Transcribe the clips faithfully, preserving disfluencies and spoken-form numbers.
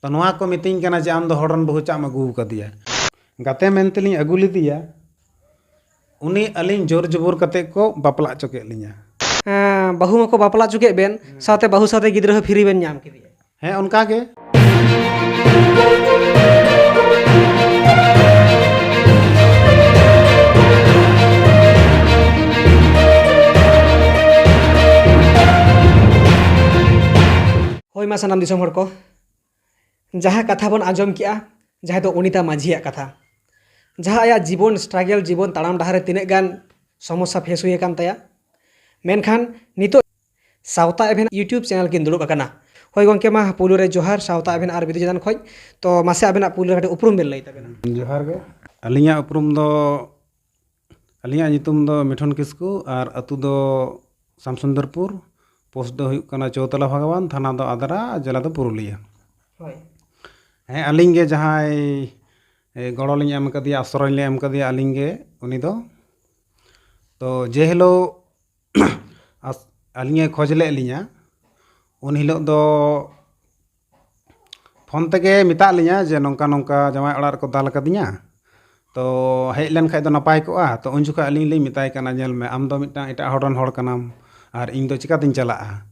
ᱛᱚ ᱱᱚᱣᱟ ᱠᱚ ᱢᱤᱛᱟᱹᱧ ᱠᱟᱱᱟ ᱡᱮ ᱟᱢ ᱫᱚ ᱦᱚᱲ ᱨᱮᱱ ᱵᱟᱹᱦᱩ ᱪᱟᱜ ᱮᱢ ᱟᱹᱜᱩ ᱟᱠᱟᱫᱮᱭᱟ᱾ ᱜᱟᱛᱮ ᱢᱮᱱᱛᱮᱞᱤᱧ ᱟᱹᱜᱩ ᱞᱮᱫᱮᱭᱟ, ᱩᱱᱤ ᱟᱹᱞᱤᱧ ᱡᱳᱨ ᱡᱚᱵᱚᱨ ᱠᱟᱛᱮ ᱠᱚ ᱵᱟᱯᱞᱟ ᱦᱚᱪᱚ ᱠᱮᱫ ᱞᱤᱧᱟ᱾ ᱦᱮᱸ, ᱵᱟᱹᱦᱩ ᱢᱟᱠᱚ ᱵᱟᱯᱞᱟ ᱦᱚᱪᱚ ᱠᱮᱫ ᱵᱮᱱ, ᱥᱟᱶᱛᱮ ᱵᱟᱹᱦᱩ ᱥᱟᱶᱛᱮ ᱜᱤᱫᱽᱨᱟᱹ ᱦᱚᱸ ᱯᱷᱤᱨᱤ ᱵᱮᱱ ᱧᱟᱢ ᱠᱮᱫᱮᱭᱟ᱾ ᱦᱮᱸ, ᱚᱱᱠᱟ ᱜᱮ᱾ ᱦᱳᱭ, ᱢᱟ ᱥᱟᱱᱟᱢ ᱫᱤᱥᱚᱢ ᱦᱚᱲ ᱠᱚ, ᱡᱟᱦᱟᱸ ᱠᱟᱛᱷᱟ ᱵᱚᱱ ᱟᱸᱡᱚᱢ ᱠᱮᱜᱼᱟ, ᱡᱟᱦᱟᱸ ᱫᱚ ᱚᱱᱤᱛᱟ ᱢᱟᱹᱡᱷᱤᱭᱟᱜ ᱠᱟᱛᱷᱟ, ᱡᱟᱦᱟᱸ ᱟᱭᱟᱜ ᱡᱤᱵᱚᱱ struggle, ᱡᱤᱵᱚᱱ ᱛᱟᱲᱟᱢ ᱰᱟᱦᱟᱨ ᱨᱮ ᱛᱤᱱᱟᱹᱜ ᱜᱟᱱ ᱥᱚᱢᱚᱥᱥᱟ face ᱦᱩᱭ ᱟᱠᱟᱱ ᱛᱟᱭᱟ, ᱢᱮᱱᱠᱷᱟᱱ ᱱᱤᱛᱚᱜ ᱥᱟᱶᱛᱟ ᱮᱵᱷᱮᱱ YouTube channel ᱠᱤᱱ ᱫᱩᱲᱩᱵ ᱟᱠᱟᱱᱟ᱾ ᱦᱳᱭ ᱜᱚᱢᱠᱮ, ᱢᱟ ᱯᱩᱭᱞᱩ ᱨᱮ ᱡᱚᱦᱟᱨ ᱥᱟᱶᱛᱟ ᱮᱵᱷᱮᱱ ᱟᱨ ᱵᱤᱫᱩ ᱪᱟᱸᱫᱟᱱ ᱠᱷᱚᱡ᱾ ᱛᱚ ᱢᱟᱥᱮ ᱟᱵᱮᱱᱟᱜ ᱯᱩᱭᱞᱩ ᱨᱮ ᱠᱟᱹᱴᱤᱡ ᱩᱯᱨᱩᱢ ᱵᱮᱱ ᱞᱟᱹᱭ ᱛᱟᱵᱮᱱᱟ᱾ ᱡᱚᱦᱟᱨ ᱜᱮ᱾ ᱟᱹᱞᱤᱧᱟᱜ ᱩᱯᱨᱩᱢ ᱫᱚ, ᱟᱹᱞᱤᱧᱟᱜ ᱧᱩᱛᱩᱢ ᱫᱚ ᱢᱤᱴᱷᱩᱱ ᱠᱤᱥᱠᱩ ᱟᱨ ᱟᱹᱛᱩ ᱫᱚ ᱥᱟᱢᱥᱩᱱᱫᱚᱨᱯᱩᱨ, ᱯᱳᱥᱴ ᱫᱚ ᱦᱩᱭᱩᱜ ᱠᱟᱱᱟ ᱪᱳᱣᱛᱟᱞᱟ ᱵᱷᱟᱜᱟᱣᱟᱱ, ᱛᱷᱟᱱᱟ ᱫᱚ ᱟᱫᱽᱨᱟ, ᱡᱮᱞᱟ ᱫᱚ ᱯᱩᱨᱩᱞᱤᱭᱟᱹ᱾ ᱦᱳᱭ᱾ ᱦᱮᱸ, ᱟᱹᱞᱤᱧ ᱜᱮ ᱡᱟᱦᱟᱸᱭ, ᱮ, ᱜᱚᱲᱚ ᱞᱤᱧ ᱮᱢ ᱠᱟᱫᱮᱭᱟ, ᱟᱥᱨᱚᱭ ᱞᱤᱧ ᱮᱢ ᱠᱟᱫᱮᱭᱟ ᱟᱹᱞᱤᱧ ᱜᱮ ᱩᱱᱤ ᱫᱚ᱾ ᱛᱚ ᱡᱮ ᱦᱤᱞᱳᱜ ᱟᱥ-, ᱟᱹᱞᱤᱧᱮ ᱠᱷᱚᱡᱽ ᱞᱮᱫ ᱞᱤᱧᱟ, ᱩᱱ ᱦᱤᱞᱳᱜ ᱫᱚ ᱯᱷᱳᱱ ᱛᱮᱜᱮ ᱢᱮᱛᱟᱜ ᱞᱤᱧᱟ ᱡᱮ ᱱᱚᱝᱠᱟ ᱱᱚᱝᱠᱟ ᱡᱟᱶᱟᱭ ᱚᱲᱟᱜ ᱨᱮᱠᱚ ᱫᱟᱞ ᱠᱟᱫᱤᱧᱟ, ᱛᱚ ᱦᱮᱡ ᱞᱮᱱ ᱠᱷᱟᱡ ᱫᱚ ᱱᱟᱯᱟᱭ ᱠᱚᱜᱼᱟ᱾ ᱛᱚ ᱩᱱ ᱡᱚᱠᱷᱚᱱ ᱟᱹᱞᱤᱧ ᱞᱤᱧ ᱢᱮᱛᱟᱭ ᱠᱟᱱᱟ, "ᱧᱮᱞ ᱢᱮ, ᱟᱢ ᱫᱚ ᱢᱤᱫᱴᱟᱝ ᱮᱴᱟᱜ ᱦᱚᱲ ᱨᱮᱱ ᱦᱚᱲ ᱠᱟᱱᱟᱢ ᱟᱨ ᱤᱧ ᱫᱚ ᱪᱤᱠᱟᱹᱛᱤᱧ ᱪᱟᱞᱟᱜᱼᱟ?"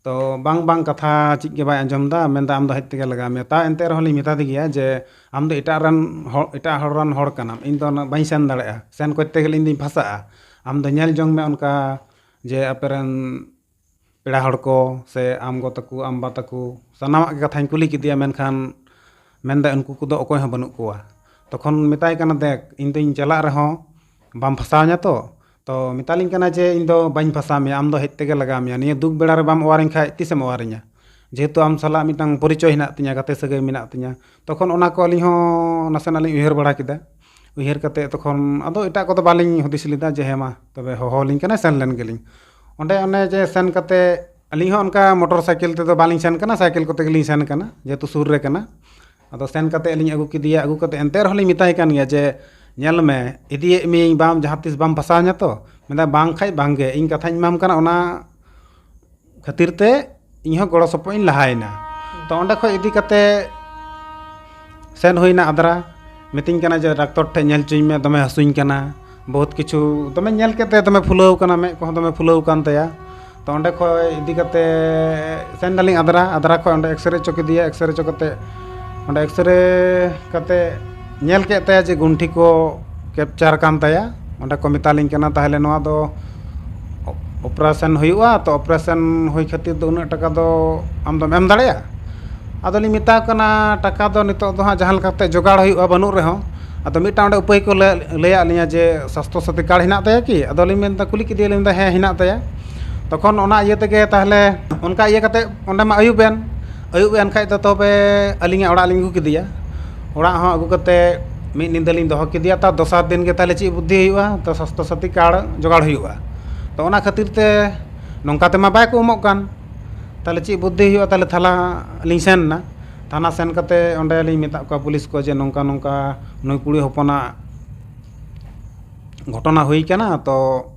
ᱛᱚ ᱵᱟᱝ ᱵᱟᱝ ᱠᱟᱛᱷᱟ ᱪᱮᱫ ᱜᱮ ᱵᱟᱭ ᱟᱸᱡᱚᱢ ᱮᱫᱟ, ᱢᱮᱱᱫᱟ, "ᱟᱢ ᱫᱚ ᱦᱮᱡ ᱛᱮᱜᱮ ᱞᱟᱜᱟᱣ ᱢᱮᱭᱟ᱾" ᱛᱟᱣ ᱮᱱᱛᱮ ᱨᱮᱦᱚᱸ ᱞᱤᱧ ᱢᱮᱛᱟ ᱫᱮ ᱜᱮᱭᱟ ᱡᱮ, "ᱟᱢ ᱫᱚ ᱮᱴᱟᱜ ᱨᱮᱱ ᱦᱚᱲ, ᱮᱴᱟᱜ ᱦᱚᱲ ᱨᱮᱱ ᱦᱚᱲ ᱠᱟᱱᱟᱢ, ᱤᱧ ᱫᱚ ᱩᱱᱟᱹᱜ ᱵᱟᱹᱧ ᱥᱮᱱ ᱫᱟᱲᱮᱭᱟᱜᱼᱟ, ᱥᱮᱱ ᱠᱚᱨᱛᱮ ᱜᱮᱞᱮ ᱤᱧ ᱫᱚᱧ ᱯᱷᱟᱸᱥᱟᱜᱼᱟ᱾ ᱟᱢ ᱫᱚ ᱧᱮᱞ ᱡᱚᱝ ᱢᱮ ᱚᱱᱠᱟ ᱡᱮ ᱟᱯᱮ ᱨᱮᱱ ᱯᱮᱲᱟ ᱦᱚᱲ ᱠᱚ ᱥᱮ ᱟᱢ ᱜᱚ ᱛᱟᱠᱚ, ᱟᱢ ᱵᱟ ᱛᱟᱠᱚ, ᱥᱟᱱᱟᱢᱟᱜ ᱜᱮ ᱠᱟᱛᱷᱟᱧ ᱠᱩᱞᱤ ᱠᱮᱫᱮᱭᱟ, ᱢᱮᱱᱠᱷᱟᱱ ᱢᱮᱱᱫᱟᱭ ᱩᱱᱠᱩ ᱠᱚᱫᱚ ᱚᱠᱚᱭ ᱦᱚᱸ ᱵᱟᱹᱱᱩᱜ ᱠᱚᱣᱟ᱾" ᱛᱚᱠᱷᱚᱱ ᱢᱮᱛᱟᱭ ᱠᱟᱱᱟ, "ᱫᱮᱠ, ᱤᱧ ᱫᱚᱧ ᱪᱟᱞᱟᱜ ᱨᱮᱦᱚᱸ ᱵᱟᱢ ᱯᱷᱟᱥᱟᱣᱧᱟ ᱛᱚ?" ᱛᱚ ᱢᱮᱛᱟᱞᱤᱧ ᱠᱟᱱᱟ ᱡᱮ, "ᱤᱧ ᱫᱚ ᱵᱟᱹᱧ ᱯᱷᱟᱥᱟᱣ ᱢᱮᱭᱟ, ᱟᱢ ᱫᱚ ᱦᱮᱡ ᱛᱮᱜᱮ ᱞᱟᱜᱟᱣ ᱢᱮᱭᱟ, ᱱᱤᱭᱟᱹ ᱫᱩᱠ ᱵᱮᱲᱟ ᱨᱮ ᱵᱟᱢ ᱚᱣᱟᱨᱤᱧ ᱠᱷᱟᱡ ᱛᱤᱥᱮᱢ ᱚᱣᱟᱨᱤᱧᱟ? ᱡᱮᱦᱮᱛᱩ ᱟᱢ ᱥᱟᱞᱟᱜ ᱢᱤᱫᱴᱟᱝ ᱯᱚᱨᱤᱪᱚᱭ ᱦᱮᱱᱟᱜ ᱛᱤᱧᱟ, ᱜᱟᱛᱮ ᱥᱟᱹᱜᱟᱹᱭ ᱢᱮᱱᱟᱜ ᱛᱤᱧᱟ᱾" ᱛᱚᱠᱷᱚᱱ ᱚᱱᱟ ᱠᱚ ᱟᱹᱞᱤᱧ ᱦᱚᱸ ᱱᱟᱥᱮᱱᱟᱜ ᱞᱤᱧ ᱩᱭᱦᱟᱹᱨ ᱵᱟᱲᱟ ᱠᱮᱫᱟ᱾ ᱩᱭᱦᱟᱹᱨ ᱠᱟᱛᱮ ᱛᱚᱠᱷᱚᱱ ᱟᱫᱚ ᱮᱴᱟᱜ ᱠᱚᱫᱚ ᱵᱟᱹᱞᱤᱧ ᱦᱩᱫᱤᱥ ᱞᱮᱫᱟ ᱡᱮ ᱦᱮᱸ ᱢᱟ ᱛᱚᱵᱮ ᱦᱚᱦᱚ ᱟᱹᱞᱤᱧ ᱠᱟᱱᱟᱭ, ᱥᱮᱱ ᱞᱮᱱ ᱜᱮᱞᱤᱧ᱾ ᱚᱸᱰᱮ ᱚᱱᱮ ᱡᱮ ᱥᱮᱱ ᱠᱟᱛᱮ ᱟᱹᱞᱤᱧ ᱦᱚᱸ ᱚᱱᱠᱟ ᱢᱚᱴᱚᱨ ᱥᱟᱭᱠᱮᱞ ᱛᱮᱫᱚ ᱵᱟᱹᱞᱤᱧ ᱥᱮᱱ ᱠᱟᱱᱟ, ᱥᱟᱭᱠᱮᱞ ᱠᱚᱛᱮ ᱜᱮᱞᱤᱧ ᱥᱮᱱ ᱠᱟᱱᱟ, ᱡᱮᱦᱮᱛᱩ ᱥᱩᱨ ᱨᱮ ᱠᱟᱱᱟ᱾ ᱟᱫᱚ ᱥᱮᱱ ᱠᱟᱛᱮ ᱞᱤᱧ ᱟᱹᱜᱩ ᱠᱮᱫᱮᱭᱟ, ᱟᱹᱜᱩ ᱠᱟᱛᱮ ᱮᱱᱛᱮ ᱨᱮᱦᱚᱸ ᱞᱤᱧ ᱢᱮᱛᱟᱭ ᱠᱟᱱ ᱜᱮᱭᱟ ᱡᱮ, "ᱧᱮᱞ ᱢᱮ, ᱤᱫᱤᱭᱮᱫ ᱢᱤᱭᱟᱹᱧ, ᱵᱟᱢ ᱡᱟᱦᱟᱸ ᱛᱤᱥ ᱵᱟᱢ ᱯᱷᱟᱥᱟᱣᱧᱟ ᱛᱚ?" ᱢᱮᱱᱫᱟ, "ᱵᱟᱝ ᱠᱷᱟᱡ ᱵᱟᱝ ᱜᱮ, ᱤᱧ ᱠᱟᱛᱷᱟᱧ ᱮᱢᱟᱢ ᱠᱟᱱᱟ, ᱚᱱᱟ ᱠᱷᱟᱹᱛᱤᱨ ᱛᱮ ᱤᱧ ᱦᱚᱸ ᱜᱚᱲᱚ ᱥᱚᱯᱚᱦᱚᱫ ᱤᱧ ᱞᱟᱦᱟᱭᱮᱱᱟ᱾" ᱛᱚ ᱚᱸᱰᱮ ᱠᱷᱚᱡ ᱤᱫᱤ ᱠᱟᱛᱮ ᱥᱮᱱ ᱦᱩᱭᱱᱟ ᱟᱫᱽᱨᱟ, ᱢᱤᱛᱟᱹᱧ ᱠᱟᱱᱟ ᱡᱮ ᱰᱟᱠᱛᱚᱨ ᱴᱷᱮᱱ ᱧᱮᱞ ᱦᱚᱪᱚᱧ ᱢᱮ, ᱫᱚᱢᱮ ᱦᱟᱹᱥᱩᱧ ᱠᱟᱱᱟ᱾ ᱵᱚᱦᱩᱛ ᱠᱤᱪᱷᱩ ᱫᱚᱢᱮ ᱧᱮᱞ ᱠᱮᱫ ᱛᱟᱭᱟ, ᱫᱚᱢᱮ ᱯᱷᱩᱞᱟᱹᱣ ᱠᱟᱱᱟ, ᱢᱮᱫ ᱠᱚᱦᱚᱸ ᱫᱚᱢᱮ ᱯᱷᱩᱞᱟᱹᱣ ᱠᱟᱱ ᱛᱟᱭᱟ᱾ ᱛᱚ ᱚᱸᱰᱮ ᱠᱷᱚᱡ ᱤᱫᱤ ᱠᱟᱛᱮ ᱥᱮᱱ ᱱᱟᱞᱤᱧ ᱟᱫᱽᱨᱟ᱾ ᱟᱫᱽᱨᱟ ᱠᱷᱚᱡ ᱚᱸᱰᱮ ᱮᱠᱥᱨᱮ ᱦᱚᱪᱚ ᱠᱮᱫᱮᱭᱟ᱾ ᱮᱠᱥᱨᱮ ᱦᱚᱪᱚ ᱠᱟᱛᱮ ᱚᱸᱰᱮ ᱮᱠᱥᱨᱮ ᱠᱟᱛᱮ ᱧᱮᱞ ᱠᱮᱫ ᱛᱟᱭᱟ ᱡᱮ ᱜᱩᱱᱴᱷᱤ ᱠᱚ ᱠᱮᱯᱪᱟᱨ ᱠᱟᱱ ᱛᱟᱭᱟ᱾ ᱚᱸᱰᱮ ᱠᱚ ᱢᱮᱛᱟᱞᱤᱧ ᱠᱟᱱᱟ, ᱛᱟᱦᱚᱞᱮ ᱱᱚᱣᱟ ᱫᱚ ᱚᱯᱟᱨᱮᱥᱚᱱ ᱦᱩᱭᱩᱜᱼᱟ, ᱛᱚ ᱚᱯᱟᱨᱮᱥᱚᱱ ᱦᱩᱭ ᱠᱷᱟᱹᱛᱤᱨ ᱫᱚ ᱩᱱᱟᱹᱜ ᱴᱟᱠᱟ ᱫᱚ ᱟᱢ ᱫᱚᱢ ᱮᱢ ᱫᱟᱲᱮᱭᱟᱜᱼᱟ? ᱟᱫᱚᱞᱤᱧ ᱢᱮᱛᱟ ᱠᱚ ᱠᱟᱱᱟ, ᱴᱟᱠᱟ ᱫᱚ ᱱᱤᱛᱚᱜ ᱫᱚ ᱦᱟᱸᱜ ᱡᱟᱦᱟᱸ ᱞᱮᱠᱟᱛᱮ ᱡᱚᱜᱟᱲ ᱦᱩᱭᱩᱜᱼᱟ, ᱵᱟᱹᱱᱩᱜ ᱨᱮᱦᱚᱸ᱾ ᱟᱫᱚ ᱢᱤᱫᱴᱟᱝ ᱚᱸᱰᱮ ᱩᱯᱟᱹᱭ ᱠᱚ ᱞᱟᱹᱭ, ᱞᱟᱹᱭᱟᱫ ᱞᱤᱧᱟ ᱡᱮ ᱥᱟᱥᱛᱷᱚ ᱥᱟᱛᱷᱤ ᱠᱟᱨᱰ ᱦᱮᱱᱟᱜ ᱛᱟᱭᱟ ᱠᱤ? ᱟᱫᱚᱞᱤᱧ ᱢᱮᱱᱫᱟ, ᱠᱩᱞᱤ ᱠᱮᱫᱮᱭᱟᱞᱤᱧ, ᱢᱮᱱᱫᱟ ᱦᱮᱸ ᱦᱮᱱᱟᱜ ᱛᱟᱭᱟ᱾ ᱛᱚᱠᱷᱚᱱ ᱚᱱᱟ ᱤᱭᱟᱹ ᱛᱮᱜᱮ ᱛᱟᱦᱚᱞᱮ ᱚᱱᱠᱟ ᱤᱭᱟᱹ ᱠᱟᱛᱮ ᱚᱸᱰᱮ ᱢᱟ ᱟᱹᱭᱩᱵ ᱮᱱ, ᱟᱹᱭᱩᱵ ᱮᱱ ᱠᱷᱟᱡ ᱫᱚ ᱛᱚᱵᱮ ᱟᱹᱞᱤᱧᱟᱜ ᱚᱲᱟᱜ ᱞᱤᱧ ᱟᱹᱜᱩ ᱠᱮᱫᱮᱭᱟ᱾ ᱚᱲᱟᱜ ᱦᱚᱸ ᱟᱹᱜᱩ ᱠᱟᱛᱮ ᱢᱤᱫ ᱧᱤᱫᱟᱹ ᱞᱤᱧ ᱫᱚᱦᱚ ᱠᱮᱫᱮᱭᱟ᱾ ᱛᱟᱨ ᱫᱚᱥᱟᱨ ᱫᱤᱱ ᱜᱮ ᱛᱟᱦᱚᱞᱮ ᱪᱮᱫ ᱵᱩᱫᱽᱫᱷᱤ ᱦᱩᱭᱩᱜᱼᱟ? ᱛᱚ ᱥᱟᱥᱛᱷᱚ ᱥᱟᱛᱷᱤ ᱠᱟᱨᱰ ᱡᱚᱜᱟᱲ ᱦᱩᱭᱩᱜᱼᱟ᱾ ᱛᱚ ᱚᱱᱟ ᱠᱷᱟᱹᱛᱤᱨ ᱛᱮ ᱱᱚᱝᱠᱟ ᱛᱮᱢᱟ ᱵᱟᱭ ᱠᱚ ᱮᱢᱚᱜ ᱠᱟᱱ᱾ ᱛᱟᱦᱚᱞᱮ ᱪᱮᱫ ᱵᱩᱫᱽᱫᱷᱤ ᱦᱩᱭᱩᱜᱼᱟ? ᱛᱟᱦᱚᱞᱮ ᱛᱷᱟᱱᱟ ᱞᱤᱧ ᱥᱮᱱ ᱮᱱᱟ᱾ ᱛᱷᱟᱱᱟ ᱥᱮᱱ ᱠᱟᱛᱮ ᱚᱸᱰᱮ ᱞᱤᱧ ᱢᱮᱛᱟᱫ ᱠᱚᱣᱟ ᱯᱩᱞᱤᱥ ᱠᱚ ᱡᱮ ᱱᱚᱝᱠᱟ ᱱᱚᱝᱠᱟ ᱱᱩᱭ ᱠᱩᱲᱤ ᱦᱚᱯᱚᱱᱟᱜ ᱜᱷᱚᱴᱚᱱᱟ ᱦᱩᱭ ᱠᱟᱱᱟ, ᱛᱚ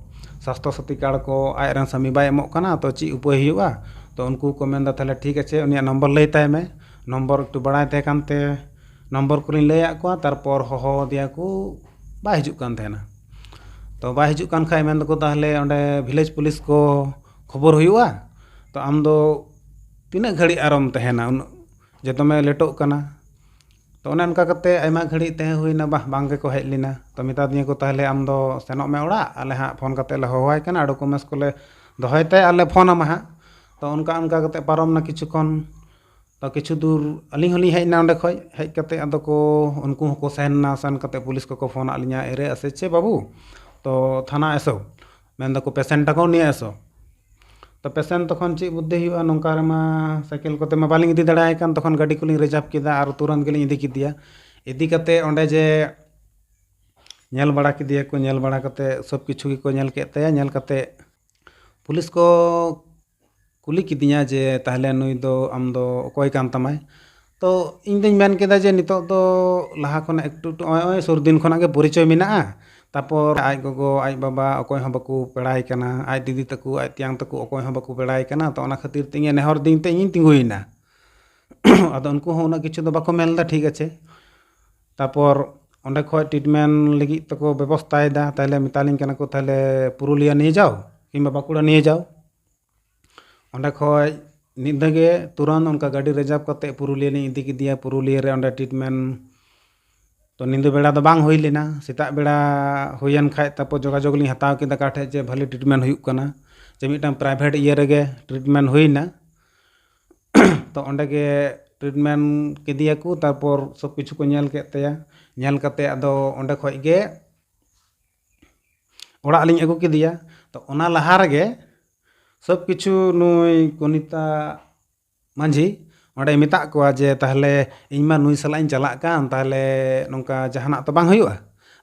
ᱥᱟᱥᱛᱷᱚ ᱥᱟᱛᱷᱤ ᱠᱟᱨᱰ ᱠᱚ ᱟᱡ ᱨᱮᱱ ᱥᱟᱢᱤ ᱵᱟᱭ ᱮᱢᱚᱜ ᱠᱟᱱᱟ, ᱛᱚ ᱪᱮᱫ ᱩᱯᱟᱹᱭ ᱦᱩᱭᱩᱜᱼᱟ? ᱛᱚ ᱩᱱᱠᱩ ᱠᱚ ᱢᱮᱱᱫᱟ, ᱛᱟᱦᱚᱞᱮ ᱴᱷᱤᱠ ᱟᱪᱷᱮ, ᱩᱱᱤᱭᱟᱜ ᱱᱚᱢᱵᱚᱨ ᱞᱟᱹᱭ ᱛᱟᱭ ᱢᱮ᱾ ᱱᱚᱢᱵᱚᱨ ᱮᱠᱴᱩ ᱵᱟᱲᱟᱭ ᱛᱟᱦᱮᱸ ᱠᱟᱱᱛᱮ ᱱᱚᱢᱵᱚᱨ ᱠᱚᱞᱤᱧ ᱞᱟᱹᱭᱟᱫ ᱠᱚᱣᱟ, ᱛᱟᱨᱯᱚᱨ ᱦᱚᱦᱚ ᱟᱫᱮᱭᱟ ᱠᱚ, ᱵᱟᱭ ᱦᱤᱡᱩᱜ ᱠᱟᱱ ᱛᱟᱦᱮᱱᱟ᱾ ᱛᱚ ᱵᱟᱭ ᱦᱤᱡᱩᱜ ᱠᱟᱱ ᱠᱷᱟᱡ ᱢᱮᱱ ᱫᱟᱠᱚ, ᱛᱟᱦᱚᱞᱮ ᱚᱸᱰᱮ ᱵᱷᱤᱞᱮᱡᱽ ᱯᱩᱞᱤᱥ ᱠᱚ ᱠᱷᱚᱵᱚᱨ ᱦᱩᱭᱩᱜᱼᱟ᱾ ᱛᱚ ᱟᱢ ᱫᱚ ᱛᱤᱱᱟᱹᱜ ᱜᱷᱟᱹᱲᱤᱡ ᱟᱨᱚᱢ ᱛᱟᱦᱮᱱᱟ, ᱩᱱᱟᱹᱜ ᱡᱮ ᱫᱚᱢᱮ ᱞᱮᱴᱚᱜ ᱠᱟᱱᱟ? ᱛᱚ ᱚᱱᱮ ᱚᱱᱠᱟ ᱠᱟᱛᱮ ᱟᱭᱢᱟ ᱜᱷᱟᱹᱲᱤᱡ ᱛᱟᱦᱮᱸ ᱦᱩᱭᱱᱟ, ᱵᱟᱝ ᱵᱟᱝ ᱜᱮᱠᱚ ᱦᱮᱡ ᱞᱮᱱᱟ᱾ ᱛᱚ ᱢᱮᱛᱟ ᱫᱤᱧᱟᱹ ᱠᱚ, ᱛᱟᱦᱚᱞᱮ ᱟᱢ ᱫᱚ ᱥᱮᱱᱚᱜ ᱢᱮ ᱚᱲᱟᱜ, ᱟᱞᱮ ᱦᱟᱸᱜ ᱯᱷᱳᱱ ᱠᱟᱛᱮ ᱞᱮ ᱦᱚᱦᱚᱣᱟᱭ ᱠᱟᱱᱟ, ᱰᱚᱠᱩᱢᱮᱱᱴᱥ ᱠᱚᱞᱮ ᱫᱚᱦᱚᱭ ᱛᱮ ᱟᱨ ᱞᱮ ᱯᱷᱳᱱ ᱟᱢᱟ ᱦᱟᱸᱜ᱾ ᱛᱚ ᱚᱱᱠᱟ ᱚᱱᱠᱟ ᱠᱟᱛᱮ ᱯᱟᱨᱚᱢ ᱱᱟ ᱠᱤᱪᱷᱩ ᱠᱷᱚᱱ᱾ ᱛᱚ ᱠᱤᱪᱷᱩ ᱫᱩᱨ ᱟᱹᱞᱤᱧ ᱦᱚᱸᱞᱤᱧ ᱦᱮᱡ ᱮᱱᱟ ᱚᱸᱰᱮ ᱠᱷᱚᱡ᱾ ᱦᱮᱡ ᱠᱟᱛᱮ ᱟᱫᱚ ᱠᱚ, ᱩᱱᱠᱩ ᱦᱚᱸᱠᱚ ᱥᱮᱱ ᱮᱱᱟ᱾ ᱥᱮᱱ ᱠᱟᱛᱮ ᱯᱩᱞᱤᱥ ᱠᱚᱠᱚ ᱯᱷᱳᱱ ᱟᱫ ᱞᱤᱧᱟ, "ᱮᱨᱮ ᱟᱥᱮ ᱪᱮ ᱵᱟᱹᱵᱩ, ᱛᱚ ᱛᱷᱟᱱᱟ ᱮᱥᱚ, ᱢᱮᱱ ᱫᱟᱠᱚ ᱯᱮᱥᱮᱱᱴ ᱛᱟᱠᱚ ᱱᱤᱭᱟᱹ ᱮᱥᱚ᱾" ᱛᱚ ᱯᱮᱥᱮᱱᱴ ᱛᱚᱠᱷᱚᱱ ᱪᱮᱫ ᱵᱩᱫᱽᱫᱷᱤ ᱦᱩᱭᱩᱜᱼᱟ, ᱱᱚᱝᱠᱟ ᱨᱮᱢᱟ ᱥᱟᱭᱠᱮᱞ ᱠᱚᱛᱮ ᱢᱟ ᱵᱟᱹᱞᱤᱧ ᱤᱫᱤ ᱫᱟᱲᱮᱭᱟᱭ ᱠᱟᱱ, ᱛᱚᱠᱷᱚᱱ ᱜᱟᱹᱰᱤ ᱠᱚᱞᱤᱧ ᱨᱤᱡᱟᱨᱵᱷ ᱠᱮᱫᱟ ᱟᱨ ᱛᱩᱨᱟᱹᱱᱛ ᱜᱮᱞᱤᱧ ᱤᱫᱤ ᱠᱮᱫᱮᱭᱟ᱾ ᱤᱫᱤ ᱠᱟᱛᱮ ᱚᱸᱰᱮ ᱡᱮ ᱧᱮᱞ ᱵᱟᱲᱟ ᱠᱮᱫᱮᱭᱟ ᱠᱚ, ᱧᱮᱞ ᱵᱟᱲᱟ ᱠᱟᱛᱮ ᱥᱚᱵ ᱠᱤᱪᱷᱩ ᱜᱮᱠᱚ ᱧᱮᱞ ᱠᱮᱫ ᱛᱟᱭᱟ᱾ ᱧᱮᱞ ᱠᱟᱛᱮ ᱯᱩᱞᱤᱥ ᱠᱚ ᱠᱩᱞᱤ ᱠᱤᱫᱤᱧᱟ ᱡᱮ, "ᱛᱟᱦᱚᱞᱮ ᱱᱩᱭ ᱫᱚ ᱟᱢ ᱫᱚ ᱚᱠᱚᱭ ᱠᱟᱱ ᱛᱟᱢᱟᱭ?" ᱛᱚ ᱤᱧ ᱫᱚᱧ ᱢᱮᱱ ᱠᱮᱫᱟ ᱡᱮ ᱱᱤᱛᱚᱜ ᱫᱚ ᱞᱟᱦᱟ ᱠᱷᱚᱱᱟᱜ ᱮᱠᱴᱩ ᱮᱠᱴᱩ ᱱᱚᱜᱼᱚᱭ, ᱱᱚᱜᱼᱚᱭ ᱥᱩᱨ ᱫᱤᱱ ᱠᱷᱚᱱᱟᱜ ᱜᱮ ᱯᱚᱨᱤᱪᱚᱭ ᱢᱮᱱᱟᱜᱼᱟ᱾ ᱛᱟᱯᱚᱨ ᱟᱡ ᱜᱚᱜᱚ, ᱟᱡ ᱵᱟᱵᱟ ᱚᱠᱚᱭ ᱦᱚᱸ ᱵᱟᱠᱚ ᱯᱮᱲᱟᱭ ᱠᱟᱱᱟ, ᱟᱡ ᱫᱤᱫᱤ ᱛᱟᱠᱚ, ᱟᱡ ᱛᱮᱭᱟᱝ ᱛᱟᱠᱚ ᱚᱠᱚᱭ ᱦᱚᱸ ᱵᱟᱠᱚ ᱯᱮᱲᱟᱭ ᱠᱟᱱᱟ᱾ ᱛᱚ ᱚᱱᱟ ᱠᱷᱟᱹᱛᱤᱨ ᱛᱮ ᱤᱧ ᱱᱮᱦᱚᱨ ᱫᱤᱧ ᱛᱮ ᱤᱧᱤᱧ ᱛᱤᱸᱜᱩᱭᱮᱱᱟ᱾ ᱟᱫᱚ ᱩᱱᱠᱩ ᱦᱚᱸ ᱩᱱᱟᱹᱜ ᱠᱤᱪᱷᱩ ᱫᱚ ᱵᱟᱠᱚ ᱢᱮᱱ ᱮᱫᱟ, ᱴᱷᱤᱠ ᱟᱪᱷᱮ᱾ ᱛᱟᱨᱯᱚᱨ ᱚᱸᱰᱮ ᱠᱷᱚᱡ ᱴᱨᱤᱴᱢᱮᱱᱴ ᱞᱟᱹᱜᱤᱫ ᱛᱮᱠᱚ ᱵᱮᱵᱚᱥᱛᱷᱟᱭᱮᱫᱟ, ᱛᱟᱦᱚᱞᱮ ᱢᱮᱛᱟᱞᱤᱧ ᱠᱟᱱᱟ ᱠᱚ, "ᱛᱟᱦᱚᱞᱮ ᱯᱩᱨᱩᱞᱤᱭᱟᱹ ᱱᱤᱭᱮ ᱡᱟᱣ ᱠᱤᱝᱵᱟ ᱵᱟᱸᱠᱩᱲᱟ ᱱᱤᱭᱮ ᱡᱟᱣ᱾" ᱚᱸᱰᱮ ᱠᱷᱚᱡ ᱢᱤᱫ ᱫᱷᱟᱣ ᱜᱮ ᱛᱩᱨᱟᱹᱱᱛ ᱚᱱᱠᱟ ᱜᱟᱹᱰᱤ ᱨᱤᱡᱟᱨᱵᱷ ᱠᱟᱛᱮ ᱯᱩᱨᱩᱞᱤᱭᱟᱹ ᱞᱤᱧ ᱤᱫᱤ ᱠᱮᱫᱮᱭᱟ᱾ ᱯᱩᱨᱩᱞᱤᱭᱟᱹ ᱨᱮ ᱚᱸᱰᱮ ᱴᱨᱤᱴᱢᱮᱱᱴ ᱛᱚ ᱧᱤᱫᱟᱹ ᱵᱮᱲᱟ ᱫᱚ ᱵᱟᱝ ᱦᱩᱭ ᱞᱮᱱᱟ, ᱥᱮᱛᱟᱜ ᱵᱮᱲᱟ ᱦᱩᱭᱮᱱ ᱠᱷᱟᱡ ᱛᱟᱨᱯᱚᱨ ᱡᱳᱜᱟᱡᱳᱜᱽ ᱞᱤᱧ ᱦᱟᱛᱟᱣ ᱠᱮᱫᱟ ᱚᱠᱟ ᱴᱷᱮᱡ ᱡᱮ ᱵᱷᱟᱞᱮ ᱴᱨᱤᱴᱢᱮᱱᱴ ᱦᱩᱭᱩᱜ ᱠᱟᱱᱟ, ᱡᱮ ᱢᱤᱫᱴᱟᱝ ᱯᱨᱟᱭᱵᱷᱮᱴ ᱤᱭᱟᱹ ᱨᱮᱜᱮ ᱴᱨᱤᱴᱢᱮᱱᱴ ᱦᱩᱭᱱᱟ᱾ ᱛᱚ ᱚᱸᱰᱮ ᱜᱮ ᱴᱨᱤᱴᱢᱮᱱᱴ ᱠᱮᱫᱮᱭᱟᱠᱚ, ᱛᱟᱨᱯᱚᱨ ᱥᱚᱵ ᱠᱤᱪᱷᱩ ᱠᱚ ᱧᱮᱞ ᱠᱮᱫ ᱛᱟᱭᱟ᱾ ᱧᱮᱞ ᱠᱟᱛᱮ ᱟᱫᱚ ᱚᱸᱰᱮ ᱠᱷᱚᱡ ᱜᱮ ᱚᱲᱟᱜ ᱞᱤᱧ ᱟᱹᱜᱩ ᱠᱮᱫᱮᱭᱟ᱾ ᱛᱚ ᱚᱱᱟ ᱞᱟᱦᱟ ᱨᱮᱜᱮ ᱥᱚᱵ ᱠᱤᱪᱷᱩ ᱱᱩᱭ ᱠᱚᱱᱤᱛᱟ ᱢᱟᱹᱡᱷᱤ ᱚᱸᱰᱮᱭ ᱢᱮᱛᱟᱜ ᱠᱚᱣᱟ ᱡᱮ, "ᱛᱟᱦᱞᱮ ᱤᱧ ᱢᱟ ᱱᱩᱭ ᱥᱟᱞᱟᱜ ᱤᱧ ᱪᱟᱞᱟᱜ ᱠᱟᱱ, ᱛᱟᱦᱞᱮ ᱱᱚᱝᱠᱟ ᱡᱟᱦᱟᱱᱟᱜ ᱛᱚ ᱵᱟᱝ ᱦᱩᱭᱩᱜᱼᱟ?"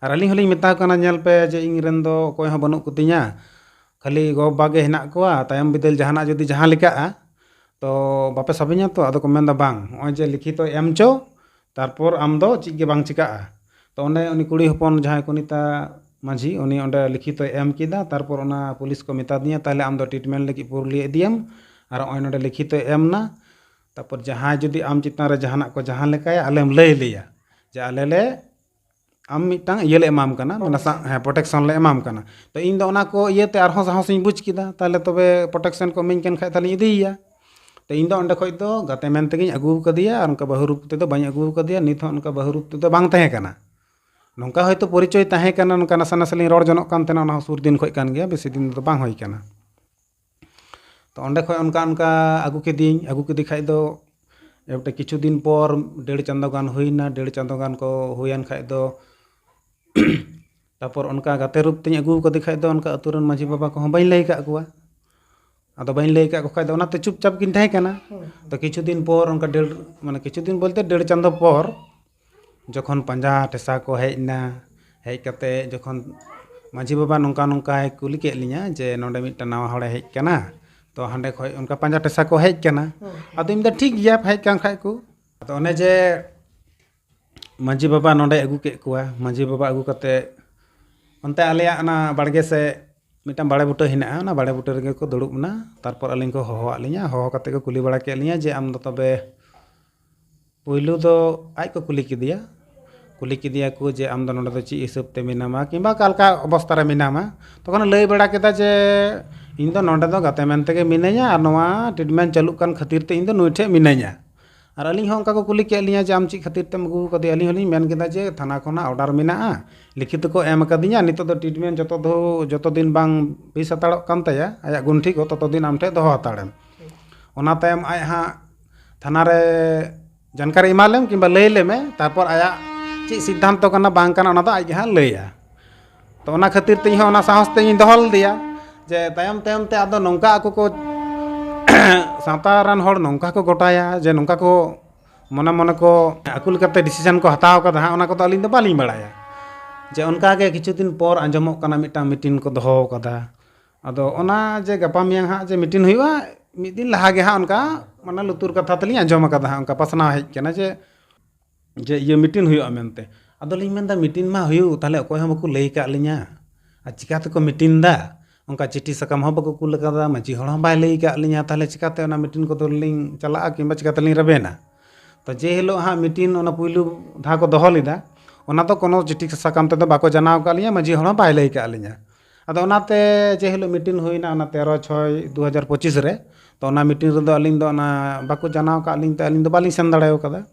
ᱟᱨ ᱟᱹᱞᱤᱧ ᱦᱚᱸᱞᱤᱧ ᱢᱮᱛᱟ ᱠᱚ ᱠᱟᱱᱟ, "ᱧᱮᱞ ᱯᱮ ᱡᱮ ᱤᱧ ᱨᱮᱱ ᱫᱚ ᱚᱠᱚᱭ ᱦᱚᱸ ᱵᱟᱹᱱᱩᱜ ᱠᱚᱛᱤᱧᱟ, ᱠᱷᱟᱹᱞᱤ ᱜᱚ-ᱵᱟᱵᱟ ᱜᱮ ᱦᱮᱱᱟᱜ ᱠᱚᱣᱟ, ᱛᱟᱭᱚᱢ ᱵᱤᱫᱟᱹᱞ ᱡᱟᱦᱟᱱᱟᱜ ᱡᱩᱫᱤ ᱡᱟᱦᱟᱸ ᱞᱮᱠᱟᱜᱼᱟ, ᱛᱚ ᱵᱟᱯᱮ ᱥᱟᱵᱤᱧᱟ ᱛᱚ?" ᱟᱫᱚ ᱠᱚ ᱢᱮᱱᱫᱟ, "ᱵᱟᱝ, ᱱᱚᱜᱼᱚᱭ ᱡᱮ ᱞᱤᱠᱷᱤᱛᱚ ᱮᱢ ᱪᱚ, ᱛᱟᱨᱯᱚᱨ ᱟᱢ ᱫᱚ ᱪᱮᱫ ᱜᱮ ᱵᱟᱝ ᱪᱤᱠᱟᱜᱼᱟ᱾" ᱛᱚ ᱚᱸᱰᱮ ᱩᱱᱤ ᱠᱩᱲᱤ ᱦᱚᱯᱚᱱ ᱡᱟᱦᱟᱸᱭ ᱠᱚᱱᱤᱛᱟ ᱢᱟᱹᱡᱷᱤ, ᱩᱱᱤ ᱚᱸᱰᱮ ᱞᱤᱠᱷᱤᱛᱚᱭ ᱮᱢ ᱠᱮᱫᱟ᱾ ᱛᱟᱨᱯᱚᱨ ᱚᱱᱟ ᱯᱩᱞᱤᱥ ᱠᱚ ᱢᱮᱛᱟ ᱫᱤᱧᱟ, "ᱛᱟᱦᱞᱮ ᱟᱢ ᱫᱚ ᱴᱨᱤᱴᱢᱮᱱᱴ ᱞᱟᱹᱜᱤᱫ ᱯᱩᱨᱩᱞᱤᱭᱟᱹ ᱤᱫᱤᱭᱮᱢ, ᱟᱨ ᱱᱚᱜᱼᱚᱭ ᱱᱚᱸᱰᱮ ᱞᱤᱠᱷᱤᱛᱚᱭ ᱮᱢ ᱱᱟ, ᱛᱟᱨᱯᱚᱨ ᱡᱟᱦᱟᱸᱭ ᱡᱩᱫᱤ ᱟᱢ ᱪᱮᱛᱟᱱ ᱨᱮ ᱡᱟᱦᱟᱱᱟᱜ ᱠᱚ ᱡᱟᱦᱟᱸ ᱞᱮᱠᱟᱭᱟ, ᱟᱞᱮᱢ ᱞᱟᱹᱭ ᱞᱮᱭᱟ ᱡᱮ ᱟᱞᱮ ᱞᱮ ᱟᱢ ᱢᱤᱫᱴᱟᱝ ᱤᱭᱟᱹ ᱞᱮ ᱮᱢᱟᱢ ᱠᱟᱱᱟ, ᱢᱟᱱᱮ ᱥᱟ-, ᱦᱮᱸ, ᱯᱨᱚᱴᱮᱠᱥᱚᱱ ᱞᱮ ᱮᱢᱟᱢ ᱠᱟᱱᱟ᱾" ᱛᱚ ᱤᱧ ᱫᱚ ᱚᱱᱟ ᱠᱚ ᱤᱭᱟᱹᱛᱮ ᱟᱨᱦᱚᱸ ᱥᱟᱦᱚᱥ ᱤᱧ ᱵᱩᱡᱽ ᱠᱮᱫᱟ, ᱛᱟᱦᱞᱮ ᱛᱚᱵᱮ ᱯᱨᱚᱴᱮᱠᱥᱚᱱ ᱠᱚ ᱤᱢᱟᱹᱧ ᱠᱟᱱ ᱠᱷᱟᱡ ᱛᱟᱦᱞᱮᱧ ᱤᱫᱤᱭᱮᱭᱟ᱾ ᱛᱚ ᱤᱧ ᱫᱚ ᱚᱸᱰᱮ ᱠᱷᱚᱡ ᱫᱚ ᱜᱟᱛᱮ ᱢᱮᱱ ᱛᱮᱜᱤᱧ ᱟᱹᱜᱩ ᱟᱠᱟᱫᱮᱭᱟ, ᱟᱨ ᱚᱱᱠᱟ ᱵᱟᱹᱦᱩ ᱨᱩᱯ ᱛᱮᱫᱚ ᱵᱟᱹᱧ ᱟᱹᱜᱩ ᱟᱠᱟᱫᱮᱭᱟ, ᱱᱤᱛ ᱦᱚᱸ ᱚᱱᱠᱟ ᱵᱟᱹᱦᱩ ᱨᱩᱯ ᱛᱮᱫᱚ ᱵᱟᱝ ᱛᱟᱦᱮᱸ ᱠᱟᱱᱟ᱾ ᱱᱚᱝᱠᱟ ᱦᱚᱭᱛᱳ ᱯᱚᱨᱤᱪᱚᱭ ᱛᱟᱦᱮᱸ ᱠᱟᱱᱟ, ᱱᱚᱝᱠᱟ ᱱᱟᱥᱮ ᱱᱟᱥᱮ ᱞᱤᱧ ᱨᱚᱲ ᱡᱚᱱᱚᱜ ᱠᱟᱱ ᱛᱟᱦᱮᱱᱟ, ᱚᱱᱟ ᱦᱚᱸ ᱥᱩᱨ ᱫᱤᱱ ᱠᱷᱚᱡ ᱠᱟᱱ ᱜᱮᱭᱟ, ᱵᱮᱥᱤ ᱫᱤᱱ ᱫᱚ ᱵᱟᱝ ᱦᱩᱭ ᱠᱟᱱᱟ᱾ ᱛᱚ ᱚᱸᱰᱮ ᱠᱷᱚᱡ ᱚᱱᱠᱟ ᱚᱱᱠᱟ ᱟᱹᱜᱩ ᱠᱮᱫᱮᱭᱟᱹᱧ, ᱟᱹᱜᱩ ᱠᱮᱫᱮ ᱠᱷᱟᱡ ᱫᱚ ᱮᱵᱴᱟ ᱠᱤᱪᱷᱩ ᱫᱤᱱ ᱯᱚᱨ, ᱰᱮᱲ ᱪᱟᱸᱫᱳ ᱜᱟᱱ ᱦᱩᱭᱱᱟ, ᱰᱮᱲ ᱪᱟᱸᱫᱳ ᱜᱟᱱ ᱠᱚ ᱦᱩᱭᱮᱱ ᱠᱷᱟᱡ ᱫᱚ ᱛᱟᱨᱯᱚᱨ ᱚᱱᱠᱟ ᱜᱟᱛᱮ ᱨᱩᱯ ᱛᱤᱧ ᱟᱹᱜᱩ ᱠᱟᱫᱮ ᱠᱷᱟᱡ ᱫᱚ ᱚᱱᱠᱟ ᱟᱹᱛᱩ ᱨᱮᱱ ᱢᱟᱹᱡᱷᱤ ᱵᱟᱵᱟ ᱠᱚᱦᱚᱸ ᱵᱟᱹᱧ ᱞᱟᱹᱭ ᱟᱠᱟᱫ ᱠᱚᱣᱟ᱾ ᱟᱫᱚ ᱵᱟᱹᱧ ᱞᱟᱹᱭ ᱟᱠᱟᱫ ᱠᱚ ᱠᱷᱟᱡ ᱫᱚ ᱚᱱᱟᱛᱮ ᱪᱩᱯᱪᱟᱯ ᱠᱤᱱ ᱛᱟᱦᱮᱸ ᱠᱟᱱᱟ᱾ ᱦᱩᱸ᱾ ᱛᱚ ᱠᱤᱪᱷᱩ ᱫᱤᱱ ᱯᱚᱨ ᱚᱱᱠᱟ ᱰᱮᱲ, ᱢᱟᱱᱮ ᱠᱤᱪᱷᱩ ᱫᱤᱱ ᱵᱚᱞᱛᱮ ᱰᱮᱲ ᱪᱟᱸᱫᱳ ᱯᱚᱨ ᱡᱚᱠᱷᱚᱱ ᱯᱟᱸᱡᱟ ᱴᱷᱮᱥᱟ ᱠᱚ ᱦᱮᱡ ᱮᱱᱟ, ᱦᱮᱡ ᱠᱟᱛᱮ ᱡᱚᱠᱷᱚᱱ ᱢᱟᱹᱡᱷᱤ ᱵᱟᱵᱟ ᱱᱚᱝᱠᱟ ᱱᱚᱝᱠᱟᱭ ᱠᱩᱞᱤ ᱠᱮᱫ ᱞᱤᱧᱟ ᱡᱮ ᱱᱚᱰᱮ ᱢᱤᱫᱴᱟᱝ ᱱᱟᱣᱟ ᱦᱚᱲᱮ ᱦᱮᱡ ᱠᱟᱱᱟ, ᱛᱚ ᱦᱟᱸᱰᱮ ᱠᱷᱚᱡ ᱚᱱᱠᱟ ᱯᱟᱸᱡᱟ ᱴᱷᱮᱥᱟ ᱠᱚ ᱦᱮᱡ ᱠᱟᱱᱟ᱾ ᱦᱩᱸ᱾ ᱟᱫᱚ ᱤᱧ ᱫᱚ ᱴᱷᱤᱠ ᱜᱮᱭᱟ ᱦᱮᱡ ᱠᱟᱱ ᱠᱷᱟᱡ ᱠᱚ᱾ ᱟᱫᱚ ᱚᱱᱮ ᱡᱮ ᱢᱟᱹᱡᱷᱤ ᱵᱟᱵᱟ ᱱᱚᱸᱰᱮ ᱟᱹᱜᱩ ᱠᱮᱫ ᱠᱚᱣᱟ, ᱢᱟᱹᱡᱷᱤ ᱵᱟᱵᱟ ᱟᱹᱜᱩ ᱠᱟᱛᱮ ᱚᱱᱛᱮ ᱟᱞᱮᱭᱟᱜ ᱚᱱᱟ ᱵᱟᱲᱜᱮ ᱥᱮᱫ ᱢᱤᱫᱴᱟᱝ ᱵᱟᱲᱮ ᱵᱩᱴᱟᱹ ᱦᱮᱱᱟᱜᱼᱟ, ᱚᱱᱟ ᱵᱟᱲᱮ ᱵᱩᱴᱟᱹ ᱨᱮᱜᱮ ᱠᱚ ᱫᱩᱲᱩᱵ ᱮᱱᱟ᱾ ᱛᱟᱨᱯᱚᱨ ᱟᱹᱞᱤᱧ ᱠᱚ ᱦᱚᱦᱚᱣᱟᱫ ᱞᱤᱧᱟ, ᱦᱚᱦᱚ ᱠᱟᱛᱮ ᱠᱚ ᱠᱩᱞᱤ ᱵᱟᱲᱟ ᱠᱮᱫ ᱞᱤᱧᱟ ᱡᱮ, "ᱟᱢ ᱫᱚ ᱛᱚᱵᱮ ᱯᱩᱭᱞᱩ ᱫᱚ ᱟᱡ ᱠᱚ ᱠᱩᱞᱤ ᱠᱮᱫᱮᱭᱟ᱾ ᱠᱩᱞᱤ ᱠᱮᱫᱮᱭᱟ ᱠᱚ ᱡᱮ, "ᱟᱢ ᱫᱚ ᱱᱚᱰᱮ ᱫᱚ ᱪᱮᱫ ᱦᱤᱥᱟᱹᱵ ᱛᱮ ᱢᱮᱱᱟᱢᱟ ᱠᱤᱝᱵᱟ ᱚᱠᱟ ᱞᱮᱠᱟ ᱚᱵᱚᱥᱛᱟ ᱨᱮ ᱢᱮᱱᱟᱢᱟ?" ᱛᱚᱠᱷᱚᱱᱮ ᱞᱟᱹᱭ ᱵᱟᱲᱟ ᱠᱮᱫᱟ ᱡᱮ, "ᱤᱧ ᱫᱚ ᱱᱚᱰᱮ ᱫᱚ ᱜᱟᱛᱮ ᱢᱮᱱ ᱛᱮᱜᱮ ᱢᱤᱱᱟᱹᱧᱟ ᱟᱨ ᱱᱚᱣᱟ treatment ᱪᱟᱹᱞᱩᱜ ᱠᱟᱱ ᱠᱷᱟᱹᱛᱤᱨ ᱛᱮ ᱤᱧ ᱫᱚ ᱱᱩᱭ ᱴᱷᱮᱡ ᱢᱤᱱᱟᱹᱧᱟ᱾" ᱟᱨ ᱟᱹᱞᱤᱧ ᱦᱚᱸ ᱚᱱᱠᱟ ᱠᱚ ᱠᱩᱞᱤ ᱠᱮᱫ ᱞᱤᱧᱟ ᱡᱮ, "ᱟᱢ ᱪᱮᱫ ᱠᱷᱟᱹᱛᱤᱨ ᱛᱮᱢ ᱟᱹᱜᱩ ᱟᱠᱟᱫᱮᱭᱟ?" ᱟᱹᱞᱤᱧ ᱦᱚᱸᱞᱤᱧ ᱢᱮᱱ ᱠᱮᱫᱟ ᱡᱮ, "ᱛᱷᱟᱱᱟ ᱠᱷᱚᱱᱟᱜ order ᱢᱮᱱᱟᱜᱼᱟ, ᱞᱤᱠᱷᱤᱛ ᱠᱚ ᱮᱢ ᱟᱠᱟᱫᱤᱧᱟ, ᱱᱤᱛᱚᱜ ᱫᱚ treatment ᱡᱚᱛᱚ ᱫᱚ, ᱡᱚᱛᱚ ᱫᱤᱱ ᱵᱟᱝ ᱵᱮᱥ ᱦᱟᱛᱟᱲᱚᱜ ᱠᱟᱱ ᱛᱟᱭᱟ ᱟᱭᱟᱜ ᱜᱩᱱᱴᱷᱤ ᱠᱚ, ᱛᱚᱛᱚ ᱫᱤᱱ ᱟᱢ ᱴᱷᱮᱡ ᱫᱚᱦᱚ ᱦᱟᱛᱟᱲᱮᱢ᱾" ᱚᱱᱟ ᱛᱟᱭᱚᱢ ᱟᱡ ᱦᱟᱸᱜ ᱛᱷᱟᱱᱟ ᱨᱮ ᱡᱟᱱᱠᱟᱨᱤ ᱮᱢᱟ ᱞᱮᱢ ᱠᱤᱝᱵᱟ ᱞᱟᱹᱭ ᱞᱮᱢᱮ, ᱛᱟᱨᱯᱚᱨ ᱟᱭᱟᱜ ᱪᱮᱫ ᱥᱤᱫᱽᱫᱷᱟᱱᱛᱚ ᱠᱟᱱᱟ ᱵᱟᱝ ᱠᱟᱱᱟ ᱚᱱᱟ ᱫᱚ ᱟᱡ ᱜᱮ ᱦᱟᱸᱜ ᱞᱟᱹᱭᱟ᱾ ᱛᱚ ᱚᱱᱟ ᱠᱷᱟᱹᱛᱤᱨ ᱛᱮ ᱤᱧ ᱦᱚᱸ ᱚᱱᱟ ᱥᱟᱦᱚᱥ ᱛᱮ ᱤᱧ ᱫᱚᱦᱚ ᱞᱮᱫᱮᱭᱟ ᱡᱮ ᱛᱟᱭᱚᱢ ᱛᱟᱭᱚᱢ ᱛᱮ ᱟᱫᱚ ᱱᱚᱝᱠᱟ ᱟᱠᱚ ᱠᱚ ᱥᱟᱶᱛᱟ ᱨᱮᱱ ᱦᱚᱲ ᱱᱚᱝᱠᱟ ᱠᱚ ᱜᱚᱴᱟᱭᱟ ᱡᱮ ᱱᱚᱝᱠᱟ ᱠᱚ ᱢᱚᱱᱮ ᱢᱚᱱᱮ ᱠᱚ ᱟᱠᱚ ᱞᱮᱠᱟᱛᱮ decision ᱠᱚ ᱦᱟᱛᱟᱣ ᱠᱟᱫᱟ ᱦᱟᱸᱜ, ᱚᱱᱟ ᱠᱚᱫᱚ ᱟᱹᱞᱤᱧ ᱫᱚ ᱵᱟᱹᱞᱤᱧ ᱵᱟᱲᱟᱭᱟ᱾ ᱡᱮ ᱚᱱᱠᱟ ᱜᱮ ᱠᱤᱪᱷᱩ ᱫᱤᱱ ᱯᱚᱨ ᱟᱸᱡᱚᱢᱚᱜ ᱠᱟᱱᱟ ᱢᱤᱫᱴᱟᱝ meeting ᱠᱚ ᱫᱚᱦᱚ ᱠᱟᱫᱟ᱾ ᱟᱫᱚ ᱚᱱᱟ ᱡᱮ ᱜᱟᱯᱟ ᱢᱮᱭᱟᱝ ᱦᱟᱸᱜ ᱡᱮ meeting ᱦᱩᱭᱩᱜᱼᱟ, ᱢᱤᱫ ᱫᱤᱱ ᱞᱟᱦᱟ ᱜᱮ ᱦᱟᱸᱜ ᱚᱱᱠᱟ ᱢᱟᱱᱮ ᱞᱩᱛᱩᱨ ᱠᱟᱛᱷᱟ ᱛᱮᱞᱤᱧ ᱟᱸᱡᱚᱢ ᱟᱠᱟᱫᱟ ᱦᱟᱸᱜ, ᱚᱱᱠᱟ ᱯᱟᱥᱱᱟᱣ ᱦᱮᱡ ᱠᱟᱱᱟ ᱡᱮ, ᱡᱮ ᱤᱭᱟᱹ meeting ᱦᱩᱭᱩᱜᱼᱟ ᱢᱮᱱᱛᱮ᱾ ᱟᱫᱚᱞᱤᱧ ᱢᱮᱱᱫᱟ, "meeting ᱢᱟ ᱦᱩᱭᱩᱜ, ᱛᱟᱦᱞᱮ ᱚᱠᱚᱭ ᱦᱚᱸ ᱵᱟᱠᱚ ᱞᱟᱹᱭ ᱠᱟᱜ ᱞᱤᱧᱟ, ᱟᱨ ᱪᱤᱠᱟ ᱛᱮᱠᱚ meeting ᱫᱟ? ᱚᱱᱠᱟ ᱪᱤᱴᱷᱤ ᱥᱟᱠᱟᱢ ᱦᱚᱸ ᱵᱟᱠᱚ ᱠᱩᱞ ᱠᱟᱫᱟ, ᱢᱟᱹᱡᱷᱤ ᱦᱚᱲ ᱦᱚᱸ ᱵᱟᱭ ᱞᱟᱹᱭ ᱠᱟᱜ ᱞᱤᱧᱟ, ᱛᱟᱦᱞᱮ ᱪᱤᱠᱟᱛᱮ ᱚᱱᱟ meeting ᱠᱚᱫᱚ ᱞᱤᱧ ᱪᱟᱞᱟᱜᱼᱟ ᱠᱤᱝᱵᱟ ᱪᱤᱠᱟᱛᱮᱞᱤᱧ ᱨᱮᱵᱮᱱᱟ?" ᱛᱚ ᱡᱮ ᱦᱤᱞᱳᱜ ᱦᱟᱸᱜ meeting ᱚᱱᱟ ᱯᱩᱭᱞᱩ ᱫᱷᱟᱣ ᱠᱚ ᱫᱚᱦᱚ ᱞᱮᱫᱟ, ᱚᱱᱟ ᱫᱚ ᱠᱳᱱᱳ ᱪᱤᱴᱷᱤ ᱥᱟᱠᱟᱢ ᱛᱮᱫᱚ ᱵᱟᱠᱚ ᱡᱟᱱᱟᱣ ᱠᱟᱜ ᱞᱤᱧᱟ, ᱢᱟᱹᱡᱷᱤ ᱦᱚᱲ ᱦᱚᱸ ᱵᱟᱭ ᱞᱟᱹᱭ ᱠᱟᱜ ᱞᱤᱧᱟ᱾ ᱟᱫᱚ ᱚᱱᱟᱛᱮ ᱡᱮ ᱦᱤᱞᱳᱜ meeting ᱦᱩᱭᱱᱟ, ᱚᱱᱟ ᱛᱮᱨᱚ ᱪᱷᱚᱭ ᱫᱩ ᱦᱟᱡᱟᱨ ᱯᱚᱸᱪᱤᱥ ᱨᱮ, ᱛᱚ ᱚᱱᱟ meeting ᱨᱮᱫᱚ ᱟᱹᱞᱤᱧ ᱫᱚ ᱚᱱᱟ ᱵᱟᱠᱚ ᱡᱟᱱᱟᱣ ᱠᱟᱜ ᱞᱤᱧ ᱛᱮ ᱟᱹᱞᱤᱧ ᱫᱚ ᱵᱟᱹᱞᱤᱧ ᱥᱮᱱ ᱫᱟᱲᱮ ᱠᱟᱫᱟ᱾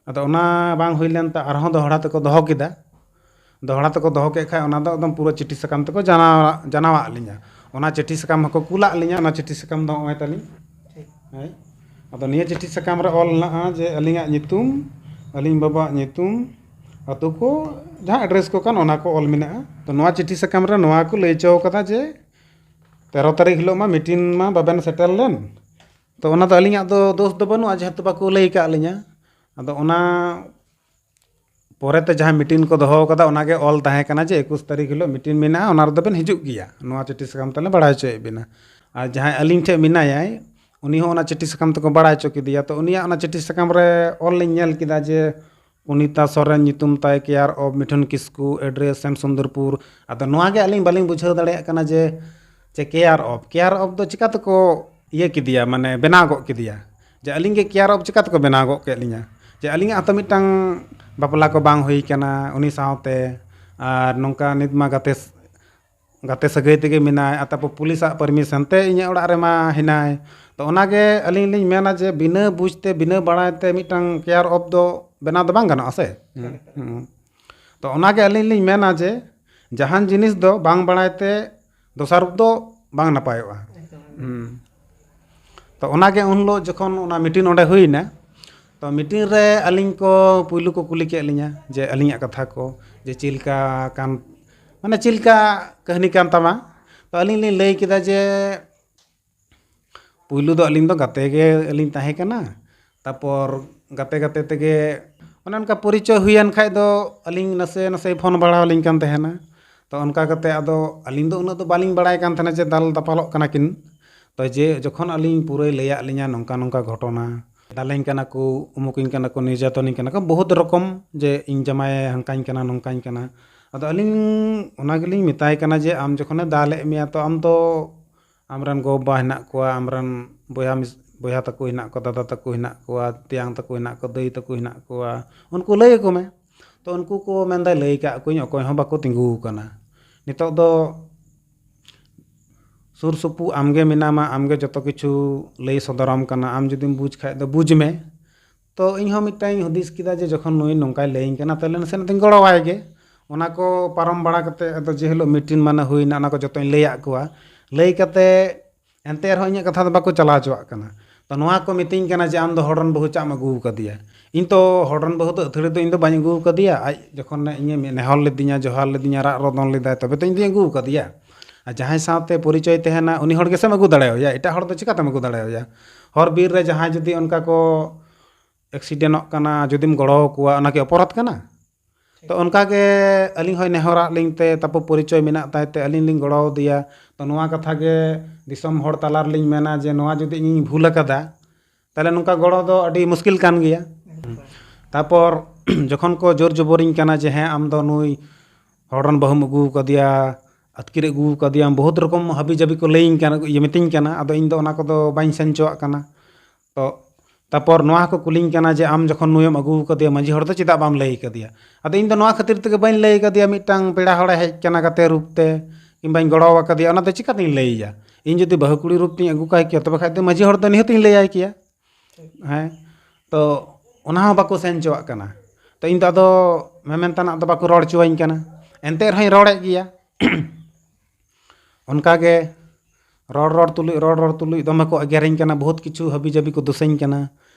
ᱟᱫᱚ ᱚᱱᱟ ᱵᱟᱝ ᱦᱩᱭ ᱞᱮᱱ ᱛᱮ ᱟᱨᱦᱚᱸ ᱫᱚᱦᱲᱟ ᱛᱮᱠᱚ ᱫᱚᱦᱚ ᱠᱮᱫᱟ᱾ ᱫᱚᱦᱲᱟ ᱛᱮᱠᱚ ᱫᱚᱦᱚ ᱠᱮᱫ ᱠᱷᱟᱡ ᱚᱱᱟ ᱫᱚ ᱮᱠᱫᱚᱢ ᱯᱩᱨᱟᱹ ᱪᱤᱴᱷᱤ ᱥᱟᱠᱟᱢ ᱛᱮᱠᱚ ᱡᱟᱱᱟᱣ, ᱡᱟᱱᱟᱣᱟᱫ ᱞᱤᱧᱟ᱾ ᱚᱱᱟ ᱪᱤᱴᱷᱤ ᱥᱟᱠᱟᱢ ᱦᱚᱸᱠᱚ ᱠᱩᱞᱟᱜ ᱞᱤᱧᱟ, ᱚᱱᱟ ᱪᱤᱴᱷᱤ ᱥᱟᱠᱟᱢ ᱫᱚ ᱱᱚᱜᱼᱚᱭ ᱛᱟᱹᱞᱤᱧ᱾ ᱦᱳᱭ᱾ ᱟᱫᱚ ᱱᱤᱭᱟᱹ ᱪᱤᱴᱷᱤ ᱥᱟᱠᱟᱢ ᱨᱮ ᱚᱞ ᱢᱮᱱᱟᱜᱼᱟ ᱡᱮ ᱟᱹᱞᱤᱧᱟᱜ ᱧᱩᱛᱩᱢ, ᱟᱹᱞᱤᱧ ᱵᱟᱵᱟᱣᱟᱜ ᱧᱩᱛᱩᱢ, ᱟᱹᱛᱩ ᱠᱚ, ᱡᱟᱦᱟᱸ address ᱠᱚ ᱠᱟᱱ ᱚᱱᱟ ᱠᱚ ᱚᱞ ᱢᱮᱱᱟᱜᱼᱟ᱾ ᱛᱚ ᱱᱚᱣᱟ ᱪᱤᱴᱷᱤ ᱥᱟᱠᱟᱢ ᱨᱮ ᱱᱚᱣᱟ ᱠᱚ ᱞᱟᱹᱭ ᱦᱚᱪᱚ ᱠᱟᱫᱟ ᱡᱮ ᱛᱮᱨᱚ ᱛᱟᱹᱨᱤᱠᱷ ᱦᱤᱞᱳᱜ ᱢᱟ meeting ᱢᱟ ᱵᱟᱵᱮᱱ ᱥᱮᱴᱮᱨ ᱞᱮᱱ, ᱛᱚ ᱚᱱᱟ ᱫᱚ ᱟᱹᱞᱤᱧᱟᱜ ᱫᱚ ᱫᱳᱥ ᱫᱚ ᱵᱟᱹᱱᱩᱜᱼᱟ, ᱡᱮᱦᱮᱛᱩ ᱵᱟᱠᱚ ᱞᱟᱹᱭ ᱠᱟᱜ ᱞᱤᱧᱟ᱾ ᱟᱫᱚ ᱚᱱᱟ ᱯᱚᱨᱮᱛᱮ ᱡᱟᱦᱟᱸ meeting ᱠᱚ ᱫᱚᱦᱚ ᱠᱟᱫᱟ, ᱚᱱᱟᱜᱮ ᱚᱞ ᱛᱟᱦᱮᱸ ᱠᱟᱱᱟ ᱡᱮ ᱮᱠᱩᱥ ᱛᱟᱹᱨᱤᱠᱷ ᱦᱤᱞᱳᱜ meeting ᱢᱮᱱᱟᱜᱼᱟ, ᱚᱱᱟ ᱨᱮᱫᱚ ᱵᱮᱱ ᱦᱤᱡᱩᱜ ᱜᱮᱭᱟ, ᱱᱚᱣᱟ ᱪᱤᱴᱷᱤ ᱥᱟᱠᱟᱢ ᱛᱮᱞᱮ ᱵᱟᱲᱟᱭ ᱦᱚᱪᱚᱭᱮᱫ ᱵᱮᱱᱟ᱾ ᱟᱨ ᱡᱟᱦᱟᱸᱭ ᱟᱹᱞᱤᱧ ᱴᱷᱮᱱ ᱢᱮᱱᱟᱭᱟᱭ, ᱩᱱᱤ ᱦᱚᱸ ᱚᱱᱟ ᱪᱤᱴᱷᱤ ᱥᱟᱠᱟᱢ ᱛᱮᱠᱚ ᱵᱟᱲᱟᱭ ᱦᱚᱪᱚ ᱠᱮᱫᱮᱭᱟ᱾ ᱛᱚ ᱩᱱᱤᱭᱟᱜ ᱚᱱᱟ ᱪᱤᱴᱷᱤ ᱥᱟᱠᱟᱢ ᱨᱮ ᱚᱞ ᱞᱤᱧ ᱧᱮᱞ ᱠᱮᱫᱟ ᱡᱮ ᱯᱩᱱᱤᱛᱟ ᱥᱚᱨᱮᱱ ᱧᱩᱛᱩᱢ ᱛᱟᱭ, care of Mithun Kisku, address ᱥᱮᱢ ᱥᱩᱱᱫᱚᱨᱯᱩᱨ᱾ ᱟᱫᱚ ᱱᱚᱣᱟ ᱜᱮ ᱟᱹᱞᱤᱧ ᱵᱟᱹᱞᱤᱧ ᱵᱩᱡᱷᱟᱹᱣ ᱫᱟᱲᱮᱭᱟᱜ ᱠᱟᱱᱟ ᱡᱮ, ᱡᱮ care of, care of ᱫᱚ ᱪᱤᱠᱟ ᱛᱮᱠᱚ ᱤᱭᱟᱹ ᱠᱮᱫᱮᱭᱟ, ᱢᱟᱱᱮ ᱵᱮᱱᱟᱣ ᱜᱚᱫ ᱠᱮᱫᱮᱭᱟ? ᱡᱮ ᱟᱹᱞᱤᱧ ᱜᱮ ᱠᱮᱭᱟᱨ ᱚᱯᱷ ᱪᱤᱠᱟ ᱛᱮᱠᱚ ᱵᱮᱱᱟᱣ ᱜᱚᱫ ᱠᱮᱫ ᱞᱤᱧᱟ? ᱡᱮ ᱟᱹᱞᱤᱧᱟᱜ ᱦᱚᱸᱛᱚ ᱢᱤᱫᱴᱟᱝ ᱵᱟᱯᱞᱟ ᱠᱚ ᱵᱟᱝ ᱦᱩᱭ ᱠᱟᱱᱟ ᱩᱱᱤ ᱥᱟᱶᱛᱮ, ᱟᱨ ᱱᱚᱝᱠᱟ ᱱᱤᱛ ᱢᱟ ᱜᱟᱛᱮ, ᱜᱟᱛᱮ ᱥᱟᱹᱜᱟᱹᱭ ᱛᱮᱜᱮ ᱢᱮᱱᱟᱭ, ᱟᱨ ᱛᱟᱨᱯᱚᱨ ᱯᱩᱞᱤᱥᱟᱜ ᱯᱟᱨᱢᱤᱥᱚᱱ ᱛᱮ ᱤᱧᱟᱹᱜ ᱚᱲᱟᱜ ᱨᱮᱢᱟ ᱦᱮᱱᱟᱭ᱾ ᱛᱚ ᱚᱱᱟᱜᱮ ᱟᱹᱞᱤᱧ ᱞᱤᱧ ᱢᱮᱱᱟ ᱡᱮ ᱵᱤᱱᱟᱹ ᱵᱩᱡᱽ ᱛᱮ, ᱵᱤᱱᱟᱹ ᱵᱟᱲᱟᱭ ᱛᱮ ᱢᱤᱫᱴᱟᱝ ᱠᱮᱭᱟᱨ ᱚᱯᱷ ᱫᱚ ᱵᱮᱱᱟᱣ ᱫᱚ ᱵᱟᱝ ᱜᱟᱱᱚᱜᱼᱟ ᱥᱮ᱾ ᱦᱩᱸ᱾ ᱛᱚ ᱚᱱᱟᱜᱮ ᱟᱹᱞᱤᱧ ᱞᱤᱧ ᱢᱮᱱᱟ ᱡᱮ ᱡᱟᱦᱟᱱ ᱡᱤᱱᱤᱥ ᱫᱚ ᱵᱟᱝ ᱵᱟᱲᱟᱭ ᱛᱮ ᱫᱚᱥᱟᱨ ᱨᱩᱯ ᱫᱚ ᱵᱟᱝ ᱱᱟᱯᱟᱭᱚᱜᱼᱟ᱾ ᱮᱠᱫᱚᱢ, ᱮᱠᱫᱚᱢ᱾ ᱦᱩᱸ᱾ ᱛᱚ ᱚᱱᱟᱜᱮ ᱩᱱ ᱦᱤᱞᱳᱜ ᱡᱚᱠᱷᱚᱱ ᱚᱱᱟ ᱢᱤᱴᱤᱝ ᱚᱸᱰᱮ ᱦᱩᱭᱱᱟ, ᱛᱚ ᱢᱤᱴᱤᱝ ᱨᱮ ᱟᱹᱞᱤᱧ ᱠᱚ ᱯᱩᱭᱞᱩ ᱠᱚ ᱠᱩᱞᱤ ᱠᱮᱫ ᱞᱤᱧᱟ ᱡᱮ ᱟᱹᱞᱤᱧᱟᱜ ᱠᱟᱛᱷᱟ ᱠᱚ, ᱡᱮ ᱪᱮᱫ ᱞᱮᱠᱟ ᱠᱟᱱ, ᱢᱟᱱᱮ ᱪᱮᱫ ᱞᱮᱠᱟ ᱠᱟᱹᱦᱱᱤ ᱠᱟᱱ ᱛᱟᱢᱟ᱾ ᱛᱚ ᱟᱹᱞᱤᱧ ᱞᱤᱧ ᱞᱟᱹᱭ ᱠᱮᱫᱟ ᱡᱮ ᱯᱩᱭᱞᱩ ᱫᱚ ᱟᱹᱞᱤᱧ ᱫᱚ ᱜᱟᱛᱮ ᱜᱮ ᱞᱤᱧ ᱛᱟᱦᱮᱸ ᱠᱟᱱᱟ᱾ ᱛᱟᱯᱚᱨ ᱜᱟᱛᱮ ᱜᱟᱛᱮ ᱛᱮᱜᱮ ᱚᱱᱮ ᱚᱱᱠᱟ ᱯᱚᱨᱤᱪᱚᱭ ᱦᱩᱭᱮᱱ ᱠᱷᱟᱡ ᱫᱚ ᱟᱹᱞᱤᱧ ᱱᱟᱥᱮ ᱱᱟᱥᱮ ᱯᱷᱳᱱ ᱵᱟᱲᱟ ᱟᱹᱞᱤᱧ ᱠᱟᱱ ᱛᱟᱦᱮᱱᱟ᱾ ᱛᱚ ᱚᱱᱠᱟ ᱠᱟᱛᱮ ᱟᱫᱚ ᱟᱹᱞᱤᱧ ᱫᱚ ᱩᱱᱟᱹᱜ ᱫᱚ ᱵᱟᱹᱞᱤᱧ ᱵᱟᱲᱟᱭ ᱠᱟᱱ ᱛᱟᱦᱮᱱᱟ ᱡᱮ ᱫᱟᱞ ᱫᱟᱯᱟᱞᱚᱜ ᱠᱟᱱᱟ ᱠᱤᱱ᱾ ᱛᱚ ᱡᱮ ᱡᱚᱠᱷᱚᱱ ᱟᱹᱞᱤᱧ ᱯᱩᱨᱟᱹᱭ ᱞᱟᱹᱭᱟᱫ ᱞᱤᱧᱟ ᱱᱚᱝᱠᱟ ᱱᱚᱝᱠᱟ ᱜᱷᱚᱴᱚᱱᱟ, ᱫᱟᱞᱮᱧ ᱠᱟᱱᱟ ᱠᱚ, ᱩᱢᱩᱠᱤᱧ ᱠᱟᱱᱟ ᱠᱚ, ᱱᱤᱨᱡᱟᱛᱚᱱᱤᱧ ᱠᱟᱱᱟ ᱠᱚ, ᱵᱚᱦᱩᱛ ᱨᱚᱠᱚᱢ ᱡᱮ ᱤᱧ ᱡᱟᱢᱟᱭᱮ ᱦᱟᱱᱠᱟᱧ ᱠᱟᱱᱟ, ᱱᱚᱝᱠᱟᱧ ᱠᱟᱱᱟ᱾ ᱟᱫᱚ ᱟᱹᱞᱤᱧ ᱚᱱᱟ ᱜᱮᱞᱤᱧ ᱢᱮᱛᱟᱭ ᱠᱟᱱᱟ ᱡᱮ ᱟᱢ ᱡᱚᱠᱷᱚᱱᱮ ᱫᱟᱞᱮᱫ ᱢᱮᱭᱟ ᱛᱚ ᱟᱢ ᱫᱚ ᱟᱢᱨᱮᱱ ᱜᱚ-ᱵᱟᱵᱟ ᱦᱮᱱᱟᱜ ᱠᱚᱣᱟ, ᱟᱢᱨᱮᱱ ᱵᱚᱭᱦᱟ ᱢᱤᱥ-, ᱵᱚᱭᱦᱟ ᱛᱟᱠᱚ ᱦᱮᱱᱟᱜ ᱠᱚᱣᱟ, ᱫᱟᱫᱟ ᱛᱟᱠᱚ ᱦᱮᱱᱟᱜ ᱠᱚᱣᱟ, ᱛᱮᱭᱟᱝ ᱛᱟᱠᱚ ᱦᱮᱱᱟᱜ ᱠᱚᱣᱟ, ᱫᱟᱹᱭ ᱛᱟᱠᱚ ᱦᱮᱱᱟᱜ ᱠᱚᱣᱟ, ᱩᱱᱠᱩ ᱞᱟᱹᱭ ᱟᱠᱚ ᱢᱮ᱾ ᱛᱚ ᱩᱱᱠᱩ ᱠᱚ ᱢᱮᱱᱫᱟ ᱞᱟᱹᱭ ᱠᱟᱜ ᱠᱚᱣᱟᱧ, ᱚᱠᱚᱭ ᱦᱚᱸ ᱵᱟᱠᱚ ᱛᱤᱸᱜᱩ ᱟᱠᱟᱱᱟ᱾ ᱱᱤᱛᱚᱜ ᱫᱚ ᱥᱩᱨ ᱥᱩᱯᱩᱨ ᱟᱢᱜᱮ ᱢᱮᱱᱟᱢᱟ, ᱟᱢᱜᱮ ᱡᱚᱛᱚ ᱠᱤᱪᱷᱩ ᱞᱟᱹᱭ ᱥᱚᱫᱚᱨᱟᱢ ᱠᱟᱱᱟ, ᱟᱢ ᱡᱩᱫᱤᱢ ᱵᱩᱡᱽ ᱠᱷᱟᱡ ᱫᱚ ᱵᱩᱡᱽ ᱢᱮ᱾ ᱛᱚ ᱤᱧ ᱦᱚᱸ ᱢᱤᱫᱴᱟᱝ ᱤᱧ ᱦᱩᱫᱤᱥ ᱠᱮᱫᱟ ᱡᱮ ᱡᱚᱠᱷᱚᱱ ᱱᱩᱭ ᱱᱚᱝᱠᱟᱭ ᱞᱟᱹᱭᱟᱹᱧ ᱠᱟᱱᱟ ᱛᱟᱦᱞᱮ ᱱᱟᱥᱮᱱᱟᱜ ᱫᱚᱧ ᱜᱚᱲᱚᱣᱟᱭ ᱜᱮ᱾ ᱚᱱᱟ ᱠᱚ ᱯᱟᱨᱚᱢ ᱵᱟᱲᱟ ᱠᱟᱛᱮ ᱟᱫᱚ ᱡᱮ ᱦᱤᱞᱳᱜ ᱢᱤᱴᱤᱝ ᱢᱟᱱᱮ ᱦᱩᱭᱱᱟ, ᱚᱱᱟ ᱠᱚ ᱡᱚᱛᱚᱧ ᱞᱟᱹᱭᱟᱫ ᱠᱚᱣᱟ᱾ ᱞᱟᱹᱭ ᱠᱟᱛᱮ ᱮᱱᱛᱮ ᱨᱮᱦᱚᱸ ᱤᱧᱟᱹᱜ ᱠᱟᱛᱷᱟ ᱫᱚ ᱵᱟᱠᱚ ᱪᱟᱞᱟᱣ ᱦᱚᱪᱚᱣᱟᱜ ᱠᱟᱱᱟ᱾ ᱛᱚ ᱱᱚᱣᱟ ᱠᱚ ᱢᱤᱛᱟᱹᱧ ᱠᱟᱱᱟ ᱡᱮ ᱟᱢ ᱫᱚ ᱦᱚᱲ ᱨᱮᱱ ᱵᱟᱹᱦᱩ ᱪᱟᱜ ᱮᱢ ᱟᱹᱜᱩ ᱟᱠᱟᱫᱮᱭᱟ᱾ ᱤᱧ ᱛᱚ ᱦᱚᱲ ᱨᱮᱱ ᱵᱟᱹᱦᱩ ᱫᱚ ᱟᱹᱛᱷᱟᱹᱲᱤ ᱫᱚ ᱤᱧ ᱫᱚ ᱵᱟᱹᱧ ᱟᱹᱜᱩ ᱟᱠᱟᱫᱮᱭᱟ᱾ ᱟᱡ ᱡᱚᱠᱷᱚᱱᱮ ᱤᱧᱮ ᱱᱮᱦᱚᱨ ᱞᱤᱫᱤᱧᱟ, ᱡᱚᱦᱟᱨ ᱞᱤᱫᱤᱧᱟ, ᱨᱟᱜ ᱨᱚᱫᱚᱱ ᱞᱮᱫᱟᱭ, ᱛᱚᱵᱮ ᱛᱚ ᱤᱧ ᱫᱚᱧ ᱟᱹᱜᱩ ᱟᱠᱟᱫᱮᱭᱟ᱾ ᱟᱨ ᱡᱟᱦᱟᱸᱭ ᱥᱟᱶᱛᱮ ᱯᱚᱨᱤᱪᱚᱭ ᱛᱟᱦᱮᱱᱟ ᱩᱱᱤ ᱦᱚᱲ ᱜᱮᱥᱮᱢ ᱟᱹᱜᱩ ᱫᱟᱲᱮᱣᱟᱭᱟ, ᱮᱴᱟᱜ ᱦᱚᱲ ᱫᱚ ᱪᱤᱠᱟᱛᱮᱢ ᱟᱹᱜᱩ ᱫᱟᱲᱮᱣᱟᱭᱟ? ᱦᱚᱨ ᱵᱤᱨ ᱨᱮ ᱡᱟᱦᱟᱸᱭ ᱡᱩᱫᱤ ᱚᱱᱠᱟ ᱠᱚ ᱮᱠᱥᱤᱰᱮᱱᱴᱚᱜ ᱠᱟᱱᱟ, ᱡᱩᱫᱤᱢ ᱜᱚᱲᱚ ᱟᱠᱚᱣᱟ, ᱚᱱᱟ ᱠᱤ ᱚᱯᱚᱨᱟᱫᱷ ᱠᱟᱱᱟ? ᱛᱚ ᱚᱱᱠᱟ ᱜᱮ ᱟᱹᱞᱤᱧ ᱦᱚᱸᱭ ᱱᱮᱦᱚᱨᱟᱜ ᱞᱤᱧ ᱛᱮ, ᱛᱟᱯᱚᱨ ᱯᱚᱨᱤᱪᱚᱭ ᱢᱮᱱᱟᱜ ᱛᱟᱭ ᱛᱮ ᱟᱹᱞᱤᱧ ᱞᱤᱧ ᱜᱚᱲᱚ ᱟᱫᱮᱭᱟ᱾ ᱛᱚ ᱱᱚᱣᱟ ᱠᱟᱛᱷᱟ ᱜᱮ ᱫᱤᱥᱚᱢ ᱦᱚᱲ ᱛᱟᱞᱟ ᱨᱮᱞᱤᱧ ᱢᱮᱱᱟ ᱡᱮ ᱱᱚᱣᱟ ᱡᱩᱫᱤ ᱤᱧᱤᱧ ᱵᱷᱩᱞ ᱟᱠᱟᱫᱟ, ᱛᱟᱦᱚᱞᱮ ᱱᱚᱝᱠᱟ ᱜᱚᱲᱚ ᱫᱚ ᱟᱹᱰᱤ ᱢᱩᱥᱠᱤᱞ ᱠᱟᱱ ᱜᱮᱭᱟ᱾ ᱛᱟᱯᱚᱨ ᱡᱚᱠᱷᱚᱱ ᱠᱚ ᱡᱳᱨ ᱡᱚᱵᱚᱨᱤᱧ ᱠᱟᱱᱟ ᱡᱮ ᱦᱮᱸ ᱟᱢ ᱫᱚ ᱱᱩᱭ ᱦᱚᱲ ᱨᱮᱱ ᱵᱟᱹᱦᱩᱢ ᱟᱹᱜᱩ ᱟᱠᱟᱫᱮᱭᱟ, ᱟᱹᱛᱠᱤᱨ ᱟᱹᱜᱩ ᱟᱠᱟᱫᱮᱭᱟᱢ, ᱵᱚᱦᱩᱛ ᱨᱚᱠᱚᱢ ᱦᱟᱹᱵᱤ ᱡᱟᱹᱵᱤ ᱠᱚ ᱞᱟᱹᱭᱟᱹᱧ ᱠᱟᱱᱟ, ᱤᱭᱟᱹ ᱢᱤᱛᱟᱹᱧ ᱠᱟᱱᱟ᱾ ᱟᱫᱚ ᱤᱧ ᱫᱚ ᱚᱱᱟ ᱠᱚᱫᱚ ᱵᱟᱹᱧ ᱥᱮᱱ ᱦᱚᱪᱚᱣᱟᱜ ᱠᱟᱱᱟ᱾ ᱛᱚ ᱛᱟᱯᱚᱨ ᱱᱚᱣᱟ ᱦᱚᱸᱠᱚ ᱠᱩᱞᱤᱧ ᱠᱟᱱᱟ ᱡᱮ, "ᱟᱢ ᱡᱚᱠᱷᱚᱱ ᱱᱩᱭᱮᱢ ᱟᱹᱜᱩ ᱟᱠᱟᱫᱮᱭᱟ ᱢᱟᱹᱡᱷᱤ ᱦᱚᱲ ᱫᱚ ᱪᱮᱫᱟᱜ ᱵᱟᱢ ᱞᱟᱹᱭ ᱟᱠᱟᱫᱮᱭᱟ?" ᱟᱫᱚ ᱤᱧ ᱫᱚ ᱱᱚᱣᱟ ᱠᱷᱟᱹᱛᱤᱨ ᱛᱮᱜᱮ ᱵᱟᱹᱧ ᱞᱟᱹᱭ ᱟᱠᱟᱫᱮᱭᱟ, ᱢᱤᱫᱴᱟᱝ ᱯᱮᱲᱟ ᱦᱚᱲᱮ ᱦᱮᱡ ᱟᱠᱟᱱᱟ ᱜᱟᱛᱮ ᱨᱩᱯ ᱛᱮ, ᱠᱤᱝᱵᱟᱧ ᱜᱚᱲᱚ ᱟᱠᱟᱫᱮᱭᱟ, ᱚᱱᱟ ᱫᱚ ᱪᱤᱠᱟᱹᱛᱤᱧ ᱞᱟᱹᱭ ᱟᱭᱟ? ᱤᱧ ᱡᱩᱫᱤ ᱵᱟᱹᱦᱩ ᱠᱩᱲᱤ ᱨᱩᱯ ᱛᱤᱧ ᱟᱹᱜᱩ ᱠᱟᱭ ᱠᱮᱭᱟ, ᱛᱚᱵᱮ ᱠᱷᱟᱡ ᱫᱚ ᱢᱟᱹᱡᱷᱤ ᱦᱚᱲ ᱫᱚ ᱱᱤᱦᱟᱹᱛᱤᱧ ᱞᱟᱹᱭ ᱟᱭ ᱠᱮᱭᱟ᱾ ᱦᱮᱸ, ᱛᱚ ᱚᱱᱟ ᱦᱚᱸ ᱵᱟᱠᱚ ᱥᱮᱱ ᱦᱚᱪᱚᱣᱟᱜ ᱠᱟᱱᱟ᱾ ᱛᱚ ᱤᱧ ᱫᱚ ᱟᱫᱚ ᱢᱮᱢᱮᱱ ᱛᱮᱱᱟᱜ ᱫᱚ ᱵᱟᱠᱚ ᱨᱚᱲ ᱦᱚᱪᱚᱣᱟᱹᱧ ᱠᱟᱱᱟ, ᱮᱱᱛᱮ ᱨᱮᱦᱚᱸᱧ ᱨᱚᱲᱮᱫ ᱜᱮᱭᱟ᱾ ᱚᱱᱠᱟ ᱜᱮ ᱨᱚᱲ ᱨᱚᱲ ᱛᱩᱞᱩᱡ, ᱨᱚᱲ ᱨᱚᱲ ᱛᱩᱞᱩᱡ ᱫᱚᱢᱮ ᱠᱚ ᱮᱜᱮᱨᱤᱧ ᱠᱟᱱᱟ, ᱵᱚᱦᱩᱛ ᱠᱤᱪᱷᱩ ᱦᱟᱹᱵᱤ ᱡᱟᱹᱵᱤ ᱠᱚ ᱫᱳᱥᱟᱹᱧ ᱠᱟᱱᱟ᱾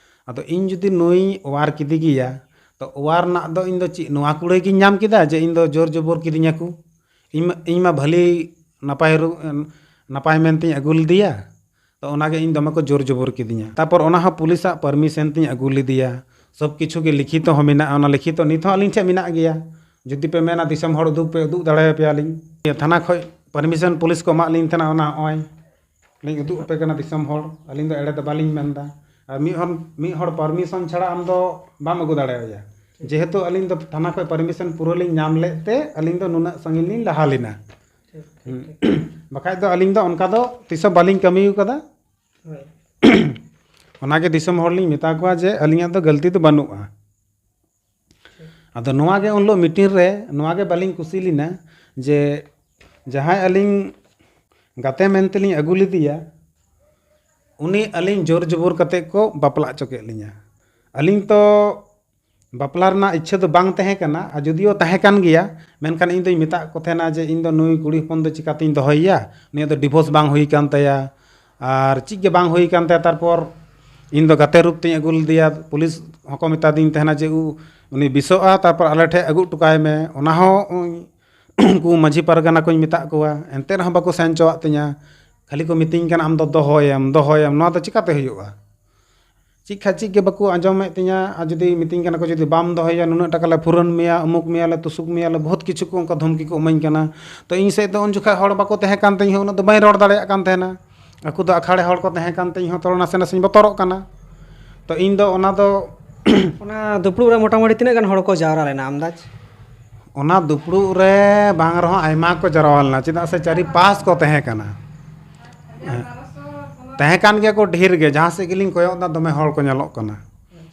ᱟᱫᱚ ᱤᱧ ᱡᱩᱫᱤ ᱱᱩᱭ ᱚᱣᱟᱨ ᱠᱮᱫᱮ ᱜᱮᱭᱟ, ᱛᱚ ᱚᱣᱟᱨ ᱨᱮᱱᱟᱜ ᱫᱚ ᱤᱧ ᱫᱚ ᱪᱮᱫ ᱱᱚᱣᱟ ᱠᱩᱲᱟᱹᱭ ᱜᱤᱧ ᱧᱟᱢ ᱠᱮᱫᱟ ᱡᱮ ᱤᱧ ᱫᱚ ᱡᱳᱨ ᱡᱚᱵᱚᱨ ᱠᱤᱫᱤᱧᱟ ᱠᱚ? ᱤᱧ ᱢᱟ, ᱤᱧ ᱢᱟ ᱵᱷᱟᱹᱞᱤ ᱱᱟᱯᱟᱭ ᱨᱩ-, ᱱᱟᱯᱟᱭ ᱢᱮᱱᱛᱮᱧ ᱟᱹᱜᱩ ᱞᱮᱫᱮᱭᱟ, ᱛᱚ ᱚᱱᱟᱜᱮ ᱤᱧ ᱫᱚᱢᱮ ᱠᱚ ᱡᱳᱨ ᱡᱚᱵᱚᱨ ᱠᱤᱫᱤᱧᱟ᱾ ᱛᱟᱯᱚᱨ ᱚᱱᱟ ᱦᱚᱸ ᱯᱩᱞᱤᱥᱟᱜ ᱯᱟᱨᱢᱤᱥᱚᱱ ᱛᱤᱧ ᱟᱹᱜᱩ ᱞᱮᱫᱮᱭᱟ, ᱥᱚᱵ ᱠᱤᱪᱷᱩ ᱜᱮ ᱞᱤᱠᱷᱤᱛᱚ ᱦᱚᱸ ᱢᱮᱱᱟᱜᱼᱟ, ᱚᱱᱟ ᱞᱤᱠᱷᱤᱛᱚ ᱱᱤᱛ ᱦᱚᱸ ᱟᱹᱞᱤᱧ ᱴᱷᱮᱱ ᱢᱮᱱᱟᱜ ᱜᱮᱭᱟ᱾ ᱡᱩᱫᱤ ᱯᱮ ᱢᱮᱱᱟ ᱫᱤᱥᱚᱢ ᱦᱚᱲ ᱩᱫᱩᱜ ᱯᱮ, ᱩᱫᱩᱜ ᱫᱟᱲᱮᱭᱟᱯᱮᱭᱟᱞᱤᱧ᱾ ᱛᱷᱟᱱᱟ ᱠᱷᱚᱡ ᱯᱟᱨᱢᱤᱥᱚᱱ ᱯᱩᱞᱤᱥ ᱠᱚ ᱮᱢᱟᱜ ᱞᱤᱧ ᱛᱟᱦᱮᱱᱟ, ᱚᱱᱟ ᱱᱚᱜᱼᱚᱭ ᱞᱤᱧ ᱩᱫᱩᱜ ᱟᱯᱮ ᱠᱟᱱᱟ ᱫᱤᱥᱚᱢ ᱦᱚᱲ, ᱟᱹᱞᱤᱧ ᱫᱚ ᱮᱲᱮ ᱫᱚ ᱵᱟᱹᱞᱤᱧ ᱢᱮᱱᱫᱟ᱾ ᱟᱨ ᱢᱤᱫ ᱦᱚᱲ, ᱢᱤᱫ ᱦᱚᱲ ᱯᱟᱨᱢᱤᱥᱚᱱ ᱪᱷᱟᱲᱟ ᱟᱢ ᱫᱚ ᱵᱟᱢ ᱟᱹᱜᱩ ᱫᱟᱲᱮᱣᱟᱭᱟ᱾ ᱡᱮᱦᱮᱛᱩ ᱟᱹᱞᱤᱧ ᱫᱚ ᱛᱷᱟᱱᱟ ᱠᱷᱚᱡ ᱯᱟᱨᱢᱤᱥᱚᱱ ᱯᱩᱨᱟᱹ ᱞᱤᱧ ᱧᱟᱢ ᱞᱮᱫ ᱛᱮ ᱟᱹᱞᱤᱧ ᱫᱚ ᱱᱩᱱᱟᱹᱜ ᱥᱟᱺᱜᱤᱧ ᱞᱤᱧ ᱞᱟᱦᱟ ᱞᱮᱱᱟ᱾ ᱴᱷᱤᱠ, ᱴᱷᱤᱠ, ᱴᱷᱤᱠ᱾ ᱵᱟᱠᱷᱟᱡ ᱫᱚ ᱟᱹᱞᱤᱧ ᱫᱚ ᱚᱱᱠᱟ ᱫᱚ ᱛᱤᱥ ᱦᱚᱸ ᱵᱟᱹᱞᱤᱧ ᱠᱟᱹᱢᱤ ᱟᱠᱟᱫᱟ᱾ ᱦᱳᱭ᱾ ᱚᱱᱟᱜᱮ ᱫᱤᱥᱚᱢ ᱦᱚᱲ ᱞᱤᱧ ᱢᱮᱛᱟ ᱠᱚᱣᱟ ᱡᱮ ᱟᱹᱞᱤᱧᱟᱜ ᱫᱚ ᱜᱟᱹᱞᱛᱤ ᱫᱚ ᱵᱟᱹᱱᱩᱜᱼᱟ᱾ ᱟᱫᱚ ᱱᱚᱣᱟ ᱜᱮ ᱩᱱ ᱦᱤᱞᱳᱜ ᱢᱤᱴᱤᱝ ᱨᱮ ᱱᱚᱣᱟ ᱜᱮ ᱵᱟᱹᱞᱤᱧ ᱠᱩᱥᱤ ᱞᱮᱱᱟ ᱡᱮ ᱡᱟᱦᱟᱸᱭ ᱟᱹᱞᱤᱧ ᱜᱟᱛᱮ ᱢᱮᱱᱛᱮᱞᱤᱧ ᱟᱹᱜᱩ ᱞᱮᱫᱮᱭᱟ, ᱩᱱᱤ ᱟᱹᱞᱤᱧ ᱡᱳᱨ ᱡᱚᱵᱚᱨ ᱠᱟᱛᱮ ᱠᱚ ᱵᱟᱯᱞᱟ ᱦᱚᱪᱚ ᱠᱮᱫ ᱞᱤᱧᱟ᱾ ᱟᱹᱞᱤᱧ ᱛᱚ ᱵᱟᱯᱞᱟ ᱨᱮᱱᱟᱜ ᱤᱪᱪᱷᱟᱹ ᱫᱚ ᱵᱟᱝ ᱛᱟᱦᱮᱸ ᱠᱟᱱᱟ, ᱟᱨ ᱡᱩᱫᱤᱭᱳ ᱛᱟᱦᱮᱸ ᱠᱟᱱ ᱜᱮᱭᱟ, ᱢᱮᱱᱠᱷᱟᱱ ᱤᱧ ᱫᱚᱧ ᱢᱮᱛᱟᱜ ᱠᱚ ᱛᱟᱦᱮᱱᱟ ᱡᱮ ᱤᱧ ᱫᱚ ᱱᱩᱭ ᱠᱩᱲᱤ ᱦᱚᱯᱚᱱ ᱫᱚ ᱪᱤᱠᱟᱹᱛᱤᱧ ᱫᱚᱦᱚᱭᱮᱭᱟ, ᱩᱱᱤᱭᱟᱜ ᱫᱚ ᱰᱤᱵᱷᱳᱨᱥ ᱵᱟᱝ ᱦᱩᱭ ᱠᱟᱱ ᱛᱟᱭᱟ, ᱟᱨ ᱪᱮᱫ ᱜᱮ ᱵᱟᱝ ᱦᱩᱭ ᱠᱟᱱ ᱛᱟᱭᱟ᱾ ᱛᱟᱨᱯᱚᱨ ᱤᱧ ᱫᱚ ᱜᱟᱛᱮ ᱨᱩᱯ ᱛᱤᱧ ᱟᱹᱜᱩ ᱞᱮᱫᱮᱭᱟ, ᱯᱩᱞᱤᱥ ᱦᱚᱸᱠᱚ ᱢᱮᱛᱟ ᱫᱤᱧ ᱛᱟᱦᱮᱱᱟ ᱡᱮ ᱩ-, ᱩᱱᱤ ᱵᱮᱥᱚᱜᱼᱟ, ᱛᱟᱨᱯᱚᱨ ᱟᱞᱮ ᱴᱷᱮᱡ ᱟᱹᱜᱩ ᱦᱚᱴᱚ ᱠᱟᱭ ᱢᱮ᱾ ᱚᱱᱟ ᱦᱚᱸ ᱩᱱᱠᱩ ᱢᱟᱹᱡᱷᱤ ᱯᱟᱨᱜᱟᱱᱟ ᱠᱚᱧ ᱢᱮᱛᱟᱜ ᱠᱚᱣᱟ, ᱮᱱᱛᱮ ᱨᱮᱦᱚᱸ ᱵᱟᱠᱚ ᱥᱮᱱ ᱦᱚᱪᱚᱣᱟᱜ ᱛᱤᱧᱟ᱾ ᱠᱷᱟᱹᱞᱤ ᱠᱚ ᱢᱤᱛᱟᱹᱧ ᱠᱟᱱᱟ, "ᱟᱢ ᱫᱚ ᱫᱚᱦᱚᱭᱮᱢ, ᱫᱚᱦᱚᱭᱮᱢ, ᱱᱚᱣᱟ ᱫᱚ ᱪᱤᱠᱟᱹᱛᱮ ᱦᱩᱭᱩᱜᱼᱟ?" ᱪᱮᱫ ᱠᱷᱟᱡ ᱪᱮᱫ ᱜᱮ ᱵᱟᱠᱚ ᱟᱸᱡᱚᱢᱮᱫ ᱛᱤᱧᱟ᱾ ᱟᱨ ᱡᱩᱫᱤ ᱢᱤᱛᱟᱹᱧ ᱠᱟᱱᱟ ᱠᱚ, "ᱡᱩᱫᱤ ᱵᱟᱢ ᱫᱚᱦᱚᱭᱟ, ᱱᱩᱱᱟᱹᱜ ᱴᱟᱠᱟ ᱞᱮ ᱯᱷᱩᱨᱟᱹᱱ ᱢᱮᱭᱟ, ᱩᱢᱩᱠ ᱢᱮᱭᱟ ᱞᱮ, ᱛᱩᱥᱩᱠ ᱢᱮᱭᱟ ᱞᱮ", ᱵᱚᱦᱩᱛ ᱠᱤᱪᱷᱩ ᱠᱚ ᱚᱱᱠᱟ ᱫᱷᱚᱢᱠᱤ ᱠᱚ ᱮᱢᱟᱹᱧ ᱠᱟᱱᱟ᱾ ᱛᱚ ᱤᱧ ᱥᱮᱫ ᱫᱚ ᱩᱱ ᱡᱚᱠᱷᱟᱡ ᱦᱚᱲ ᱵᱟᱠᱚ ᱛᱟᱦᱮᱸ ᱠᱟᱱ ᱛᱤᱧ, ᱩᱱᱟᱹᱜ ᱫᱚ ᱵᱟᱹᱧ ᱨᱚᱲ ᱫᱟᱲᱮᱭᱟᱜ ᱠᱟᱱ ᱛᱟᱦᱮᱱᱟ᱾ ᱟᱠᱚ ᱫᱚ ᱟᱠᱷᱟᱲᱮ ᱦᱚᱲ ᱠᱚ ᱛᱟᱦᱮᱸ ᱠᱟᱱ ᱛᱤᱧ ᱦᱚᱸ ᱛᱷᱚᱲᱟ ᱱᱟᱥᱮ ᱱᱟᱥᱮᱧ ᱵᱚᱛᱚᱨᱚᱜ ᱠᱟᱱᱟ᱾ ᱛᱚ ᱤᱧ ᱫᱚ ᱚᱱᱟ ᱫᱚ ᱚᱱᱟ ᱫᱩᱯᱲᱩᱵ ᱨᱮ ᱢᱚᱴᱟᱢᱩᱴᱤ ᱛᱤᱱᱟᱹᱜ ᱜᱟᱱ ᱦᱚᱲ ᱠᱚ ᱡᱟᱣᱨᱟ ᱞᱮᱱᱟ ᱟᱢᱫᱟᱡᱽ? ᱚᱱᱟ ᱫᱩᱯᱲᱩᱵ ᱨᱮ ᱵᱟᱝ ᱨᱮᱦᱚᱸ ᱟᱭᱢᱟ ᱠᱚ ᱡᱟᱨᱣᱟ ᱞᱮᱱᱟ, ᱪᱮᱫᱟᱜ ᱥᱮ ᱪᱟᱹᱨᱤ ᱯᱟᱥ ᱠᱚ ᱛᱟᱦᱮᱸ ᱠᱟᱱᱟ᱾ ᱛᱟᱦᱮᱸ ᱠᱟᱱ ᱜᱮᱭᱟ ᱠᱚ ᱰᱷᱮᱨ ᱜᱮ, ᱡᱟᱦᱟᱸ ᱥᱮᱫ ᱜᱮᱞᱤᱧ ᱠᱚᱭᱚᱜ ᱮᱫᱟ ᱫᱚᱢᱮ ᱦᱚᱲ ᱠᱚ ᱧᱮᱞᱚᱜ ᱠᱟᱱᱟ᱾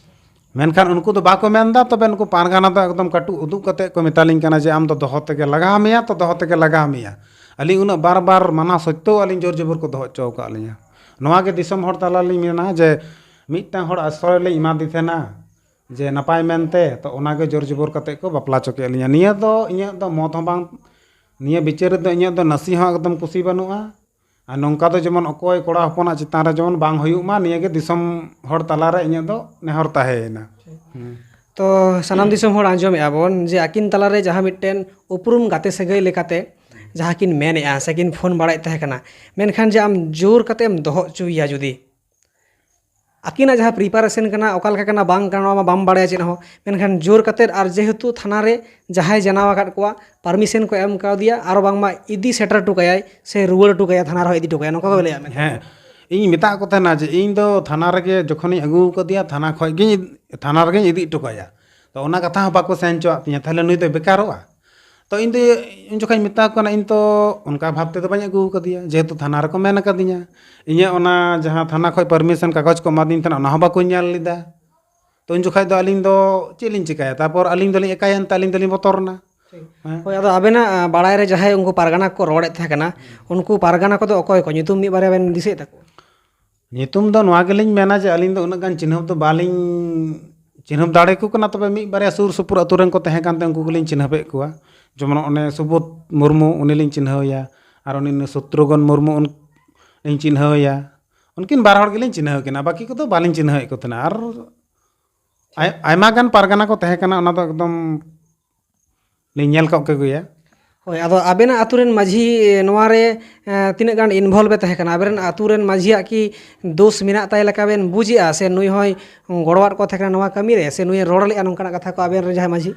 ᱢᱮᱱᱠᱷᱟᱱ ᱩᱱᱠᱩ ᱫᱚ ᱵᱟᱠᱚ ᱢᱮᱱᱫᱟ, ᱛᱚᱵᱮ ᱱᱩᱠᱩ ᱯᱟᱨᱜᱟᱱᱟ ᱫᱚ ᱮᱠᱫᱚᱢ ᱠᱟᱹᱴᱩᱵ ᱩᱫᱩᱜ ᱠᱟᱛᱮ ᱠᱚ ᱢᱮᱛᱟᱞᱤᱧ ᱠᱟᱱᱟ ᱡᱮ, "ᱟᱢ ᱫᱚ ᱫᱚᱦᱚ ᱛᱮᱜᱮ ᱞᱟᱜᱟᱣ ᱢᱮᱭᱟ, ᱛᱚ ᱫᱚᱦᱚ ᱛᱮᱜᱮ ᱞᱟᱜᱟᱣ ᱢᱮᱭᱟ᱾" ᱟᱹᱞᱤᱧ ᱩᱱᱟᱹᱜ ᱵᱟᱨ ᱵᱟᱨ ᱢᱟᱱᱟ ᱥᱚᱛᱛᱮᱣ ᱟᱹᱞᱤᱧ ᱡᱳᱨ ᱡᱚᱵᱚᱨ ᱠᱚ ᱫᱚᱦᱚ ᱦᱚᱪᱚ ᱟᱠᱟᱫ ᱞᱤᱧᱟ᱾ ᱱᱚᱣᱟ ᱜᱮ ᱫᱤᱥᱚᱢ ᱦᱚᱲ ᱛᱟᱞᱟ ᱞᱤᱧ ᱢᱮᱱᱟ ᱡᱮ, ᱢᱤᱫᱴᱟᱝ ᱦᱚᱲ ᱟᱥᱨᱚᱭ ᱞᱤᱧ ᱮᱢᱟᱫᱮ ᱛᱟᱦᱮᱱᱟ ᱡᱮ ᱱᱟᱯᱟᱭ ᱢᱮᱱᱛᱮ, ᱛᱚ ᱚᱱᱟ ᱜᱮ ᱡᱳᱨ ᱡᱚᱵᱚᱨ ᱠᱟᱛᱮ ᱠᱚ ᱵᱟᱯᱞᱟ ᱦᱚᱪᱚ ᱠᱮᱫ ᱞᱤᱧᱟ᱾ ᱱᱤᱭᱟᱹ ᱫᱚ ᱤᱧᱟᱹᱜ ᱫᱚ ᱢᱚᱛ ᱦᱚᱸ ᱵᱟᱝ, ᱱᱤᱭᱟᱹ ᱵᱤᱪᱟᱹᱨ ᱨᱮᱫᱚ ᱤᱧᱟᱹᱜ ᱫᱚ ᱱᱟᱥᱮ ᱦᱚᱸ ᱮᱠᱫᱚᱢ ᱠᱩᱥᱤ ᱵᱟᱹᱱᱩᱜᱼᱟ᱾ ᱟᱨ ᱱᱚᱝᱠᱟ ᱫᱚ ᱡᱮᱢᱚᱱ ᱚᱠᱚᱭ ᱠᱚᱲᱟ ᱦᱚᱯᱚᱱᱟᱜ ᱪᱮᱛᱟᱱ ᱨᱮ ᱡᱮᱢᱚᱱ ᱵᱟᱝ ᱦᱩᱭᱩᱜ ᱢᱟ, ᱱᱤᱭᱟᱹ ᱜᱮ ᱫᱤᱥᱚᱢ ᱦᱚᱲ ᱛᱟᱞᱟᱨᱮ ᱤᱧᱟᱹᱜ ᱫᱚ ᱱᱮᱦᱚᱨ ᱛᱟᱦᱮᱸᱭᱮᱱᱟ᱾ ᱦᱩᱸ᱾ ᱛᱚ ᱥᱟᱱᱟᱢ ᱫᱤᱥᱚᱢ ᱦᱚᱲ ᱟᱸᱡᱚᱢᱮᱫᱼᱟ ᱵᱚᱱ ᱡᱮ ᱟᱹᱠᱤᱱ ᱛᱟᱞᱟᱨᱮ ᱡᱟᱦᱟᱸ ᱢᱤᱫᱴᱮᱱ ᱩᱯᱨᱩᱢ ᱜᱟᱛᱮ ᱥᱟᱹᱜᱟᱹᱭ ᱞᱮᱠᱟᱛᱮ ᱡᱟᱦᱟᱸ ᱠᱤᱱ ᱢᱮᱱᱮᱫᱼᱟ ᱥᱮ ᱠᱤᱱ ᱯᱷᱳᱱ ᱵᱟᱲᱟᱭᱮᱫ ᱛᱟᱦᱮᱸ ᱠᱟᱱᱟ, ᱢᱮᱱᱠᱷᱟᱱ ᱡᱮ ᱟᱢ ᱡᱳᱨ ᱠᱟᱛᱮᱢ ᱫᱚᱦᱚ ᱦᱚᱪᱚᱭᱮᱭᱟ, ᱡᱩᱫᱤ ᱟᱹᱠᱤᱱᱟᱜ ᱡᱟᱦᱟᱸ ᱯᱨᱤᱯᱟᱨᱮᱥᱚᱱ ᱠᱟᱱᱟ, ᱚᱠᱟ ᱞᱮᱠᱟ ᱠᱟᱱᱟ ᱵᱟᱝ ᱠᱟᱱᱟ, ᱱᱚᱣᱟ ᱢᱟ ᱵᱟᱢ ᱵᱟᱲᱟᱭᱟ ᱪᱮᱫ ᱦᱚᱸ, ᱢᱮᱱᱠᱷᱟᱱ ᱡᱳᱨ ᱠᱟᱛᱮᱫ, ᱟᱨ ᱡᱮᱦᱮᱛᱩ ᱛᱷᱟᱱᱟ ᱨᱮ ᱡᱟᱦᱟᱸᱭ ᱡᱟᱱᱟᱣ ᱟᱠᱟᱫ ᱠᱚᱣᱟ, ᱯᱟᱨᱢᱤᱥᱚᱱ ᱠᱚ ᱮᱢ ᱠᱟᱣᱫᱮᱭᱟ, ᱟᱨᱚ ᱵᱟᱝᱢᱟ ᱤᱫᱤ ᱥᱮᱴᱮᱨ ᱦᱚᱴᱚ ᱠᱟᱭᱟᱭ ᱥᱮ ᱨᱩᱣᱟᱹᱲ ᱦᱚᱴᱚ ᱠᱟᱭᱟ, ᱛᱷᱟᱱᱟ ᱨᱮᱦᱚᱸ ᱤᱫᱤ ᱦᱚᱴᱚ ᱠᱟᱭᱟ, ᱱᱚᱝᱠᱟ ᱠᱚ ᱞᱟᱹᱭᱟ᱾ ᱢᱮᱱᱠᱷᱟᱱ ᱦᱮᱸ, ᱤᱧ ᱢᱮᱛᱟᱜ ᱠᱚ ᱛᱟᱦᱮᱱᱟ ᱡᱮ ᱤᱧ ᱫᱚ ᱛᱷᱟᱱᱟ ᱨᱮᱜᱮ ᱡᱚᱠᱷᱚᱱᱤᱧ ᱟᱹᱜᱩ ᱟᱠᱟᱫᱮᱭᱟ, ᱛᱷᱟᱱᱟ ᱠᱷᱚᱡ ᱜᱤᱧ, ᱛᱷᱟᱱᱟ ᱨᱮᱜᱮᱧ ᱤᱫᱤ ᱦᱚᱴᱚ ᱠᱟᱭᱟ᱾ ᱛᱚ ᱚᱱᱟ ᱠᱟᱛᱷᱟ ᱦᱚᱸ ᱵᱟᱠᱚ ᱥᱟᱭᱤᱱ ᱦᱚᱪᱚᱣᱟᱜ ᱛᱤᱧᱟᱹ, ᱛᱟᱦᱚᱞᱮ ᱱᱩᱭ ᱫᱚᱭ ᱵᱮᱠᱟᱨᱚᱜᱼᱟ? ᱛᱚ ᱤᱧ ᱫᱚ ᱩᱱ ᱡᱚᱠᱷᱚᱱ ᱤᱧ ᱢᱮᱛᱟ ᱠᱚ ᱠᱟᱱᱟ, ᱤᱧ ᱛᱚ ᱚᱱᱠᱟ ᱵᱷᱟᱵᱽ ᱛᱮᱫᱚ ᱵᱟᱹᱧ ᱟᱹᱜᱩ ᱟᱠᱟᱫᱮᱭᱟ, ᱡᱮᱦᱮᱛᱩ ᱛᱷᱟᱱᱟ ᱨᱮᱠᱚ ᱢᱮᱱ ᱟᱠᱟᱫᱤᱧᱟ᱾ ᱤᱧᱟᱹᱜ ᱚᱱᱟ ᱡᱟᱦᱟᱸ ᱛᱷᱟᱱᱟ ᱠᱷᱚᱡ ᱯᱟᱨᱢᱤᱥᱚᱱ ᱠᱟᱜᱚᱡᱽ ᱠᱚ ᱮᱢᱟᱫᱤᱧ ᱛᱟᱦᱮᱱᱟ, ᱚᱱᱟ ᱦᱚᱸ ᱵᱟᱠᱚ ᱧᱮᱞ ᱞᱮᱫᱟ᱾ ᱛᱚ ᱩᱱ ᱡᱚᱠᱷᱟᱡ ᱫᱚ ᱟᱹᱞᱤᱧ ᱫᱚ ᱪᱮᱫ ᱞᱤᱧ ᱪᱤᱠᱟᱹᱭᱟ? ᱛᱟᱨᱯᱚᱨ ᱟᱹᱞᱤᱧ ᱫᱚᱞᱤᱧ ᱮᱠᱟᱭᱮᱱ ᱛᱮ ᱟᱹᱞᱤᱧ ᱫᱚᱞᱤᱧ ᱵᱚᱛᱚᱨ ᱮᱱᱟ᱾ ᱦᱮᱸ᱾ ᱦᱳᱭ, ᱟᱫᱚ ᱟᱵᱮᱱᱟᱜ, ᱟ, ᱵᱟᱲᱟᱭ ᱨᱮ ᱡᱟᱦᱟᱸᱭ ᱩᱱᱠᱩ ᱯᱟᱨᱜᱟᱱᱟ ᱠᱚ ᱨᱚᱲᱮᱫ ᱛᱟᱦᱮᱸ ᱠᱟᱱᱟ, ᱩᱱᱠᱩ ᱯᱟᱨᱜᱟᱱᱟ ᱠᱚᱫᱚ ᱚᱠᱚᱭ ᱠᱚ? ᱧᱩᱛᱩᱢ ᱢᱤᱫ ᱵᱟᱨᱭᱟ ᱵᱮᱱ ᱫᱤᱥᱟᱹᱭᱮᱫ ᱛᱟᱠᱚᱣᱟ? ᱧᱩᱛᱩᱢ ᱫᱚ ᱱᱚᱣᱟ ᱜᱮᱞᱤᱧ ᱢᱮᱱᱟ ᱡᱮ ᱟᱹᱞᱤᱧ ᱫᱚ ᱩᱱᱟᱹᱜ ᱜᱟᱱ ᱪᱤᱱᱦᱟᱹᱯ ᱫᱚ ᱵᱟᱹᱞᱤᱧ ᱪᱤᱱᱦᱟᱹᱯ ᱫᱟᱲᱮᱭᱟᱠᱚ ᱠᱟᱱᱟ, ᱛᱚᱵᱮ ᱢᱤᱫ ᱵᱟᱨᱭᱟ ᱥᱩᱨ ᱥᱩᱯᱩᱨ ᱟᱹᱛᱩ ᱨᱮᱱ ᱠᱚ ᱛᱟᱦᱮᱸ ᱠᱟᱱᱛᱮ ᱩᱱᱠᱩ ᱜᱮᱞᱤᱧ ᱪᱤᱱᱦᱟᱹᱯᱮᱫ ᱠᱚᱣᱟ᱾ ᱡᱮᱢᱚᱱ ᱚᱱᱮ ᱥᱩᱵᱳᱫᱷ ᱢᱩᱨᱢᱩ, ᱩᱱᱤᱞᱤᱧ ᱪᱤᱱᱦᱟᱹᱣᱮᱭᱟ, ᱟᱨ ᱩᱱᱤ ᱥᱚᱛᱨᱩᱜᱷᱚᱱ ᱢᱩᱨᱢᱩ, ᱩᱱ-, ᱞᱤᱧ ᱪᱤᱱᱦᱟᱹᱣᱮᱭᱟ᱾ ᱩᱱᱠᱤᱱ ᱵᱟᱨ ᱦᱚᱲ ᱜᱮᱞᱤᱧ ᱪᱤᱱᱦᱟᱹᱣ ᱠᱤᱱᱟ, ᱵᱟᱹᱠᱤ ᱠᱚᱫᱚ ᱵᱟᱹᱞᱤᱧ ᱪᱤᱱᱦᱟᱹᱣᱮᱫ ᱠᱚ ᱛᱟᱦᱮᱱᱟ᱾ ᱟᱨ ᱟᱭ-, ᱟᱭᱢᱟ ᱜᱟᱱ ᱯᱟᱨᱜᱟᱱᱟ ᱠᱚ ᱛᱟᱦᱮᱸ ᱠᱟᱱᱟ, ᱚᱱᱟ ᱫᱚ ᱮᱠᱫᱚᱢ ᱞᱤᱧ ᱧᱮᱞ ᱠᱚᱜ ᱠᱚᱜᱮᱭᱟ᱾ ᱦᱳᱭ, ᱟᱫᱚ ᱟᱵᱮᱱᱟᱜ ᱟᱹᱛᱩ ᱨᱮᱱ ᱢᱟᱹᱡᱷᱤ ᱱᱚᱣᱟ ᱨᱮ, ᱮᱸ, ᱛᱤᱱᱟᱹᱜ ᱜᱟᱱ ᱤᱱᱵᱷᱚᱞᱵᱷ ᱮ ᱛᱟᱦᱮᱸ ᱠᱟᱱᱟ? ᱟᱵᱮᱱ ᱨᱮᱱ ᱟᱹᱛᱩ ᱨᱮᱱ ᱢᱟᱹᱡᱷᱤᱭᱟᱜ ᱠᱤ ᱫᱳᱥ ᱢᱮᱱᱟᱜ ᱛᱟᱭ ᱞᱮᱠᱟ ᱵᱮᱱ ᱵᱩᱡᱮᱜᱼᱟ, ᱥᱮ ᱱᱩᱭ ᱦᱚᱸᱭ ᱜᱚᱲᱚᱣᱟᱫ ᱠᱚ ᱛᱟᱦᱮᱸ ᱠᱟᱱᱟ ᱱᱚᱣᱟ ᱠᱟᱹᱢᱤ ᱨᱮ, ᱥᱮ ᱱᱩᱭᱮ ᱨᱚᱲ ᱞᱮᱜᱼᱟ ᱱᱚᱝᱠᱟᱱᱟᱜ ᱠᱟᱛᱷᱟ ᱠᱚ ᱟᱵᱮᱱ ᱨᱮᱱ ᱡᱟᱦᱟᱸᱭ ᱢᱟᱹᱡᱷᱤ?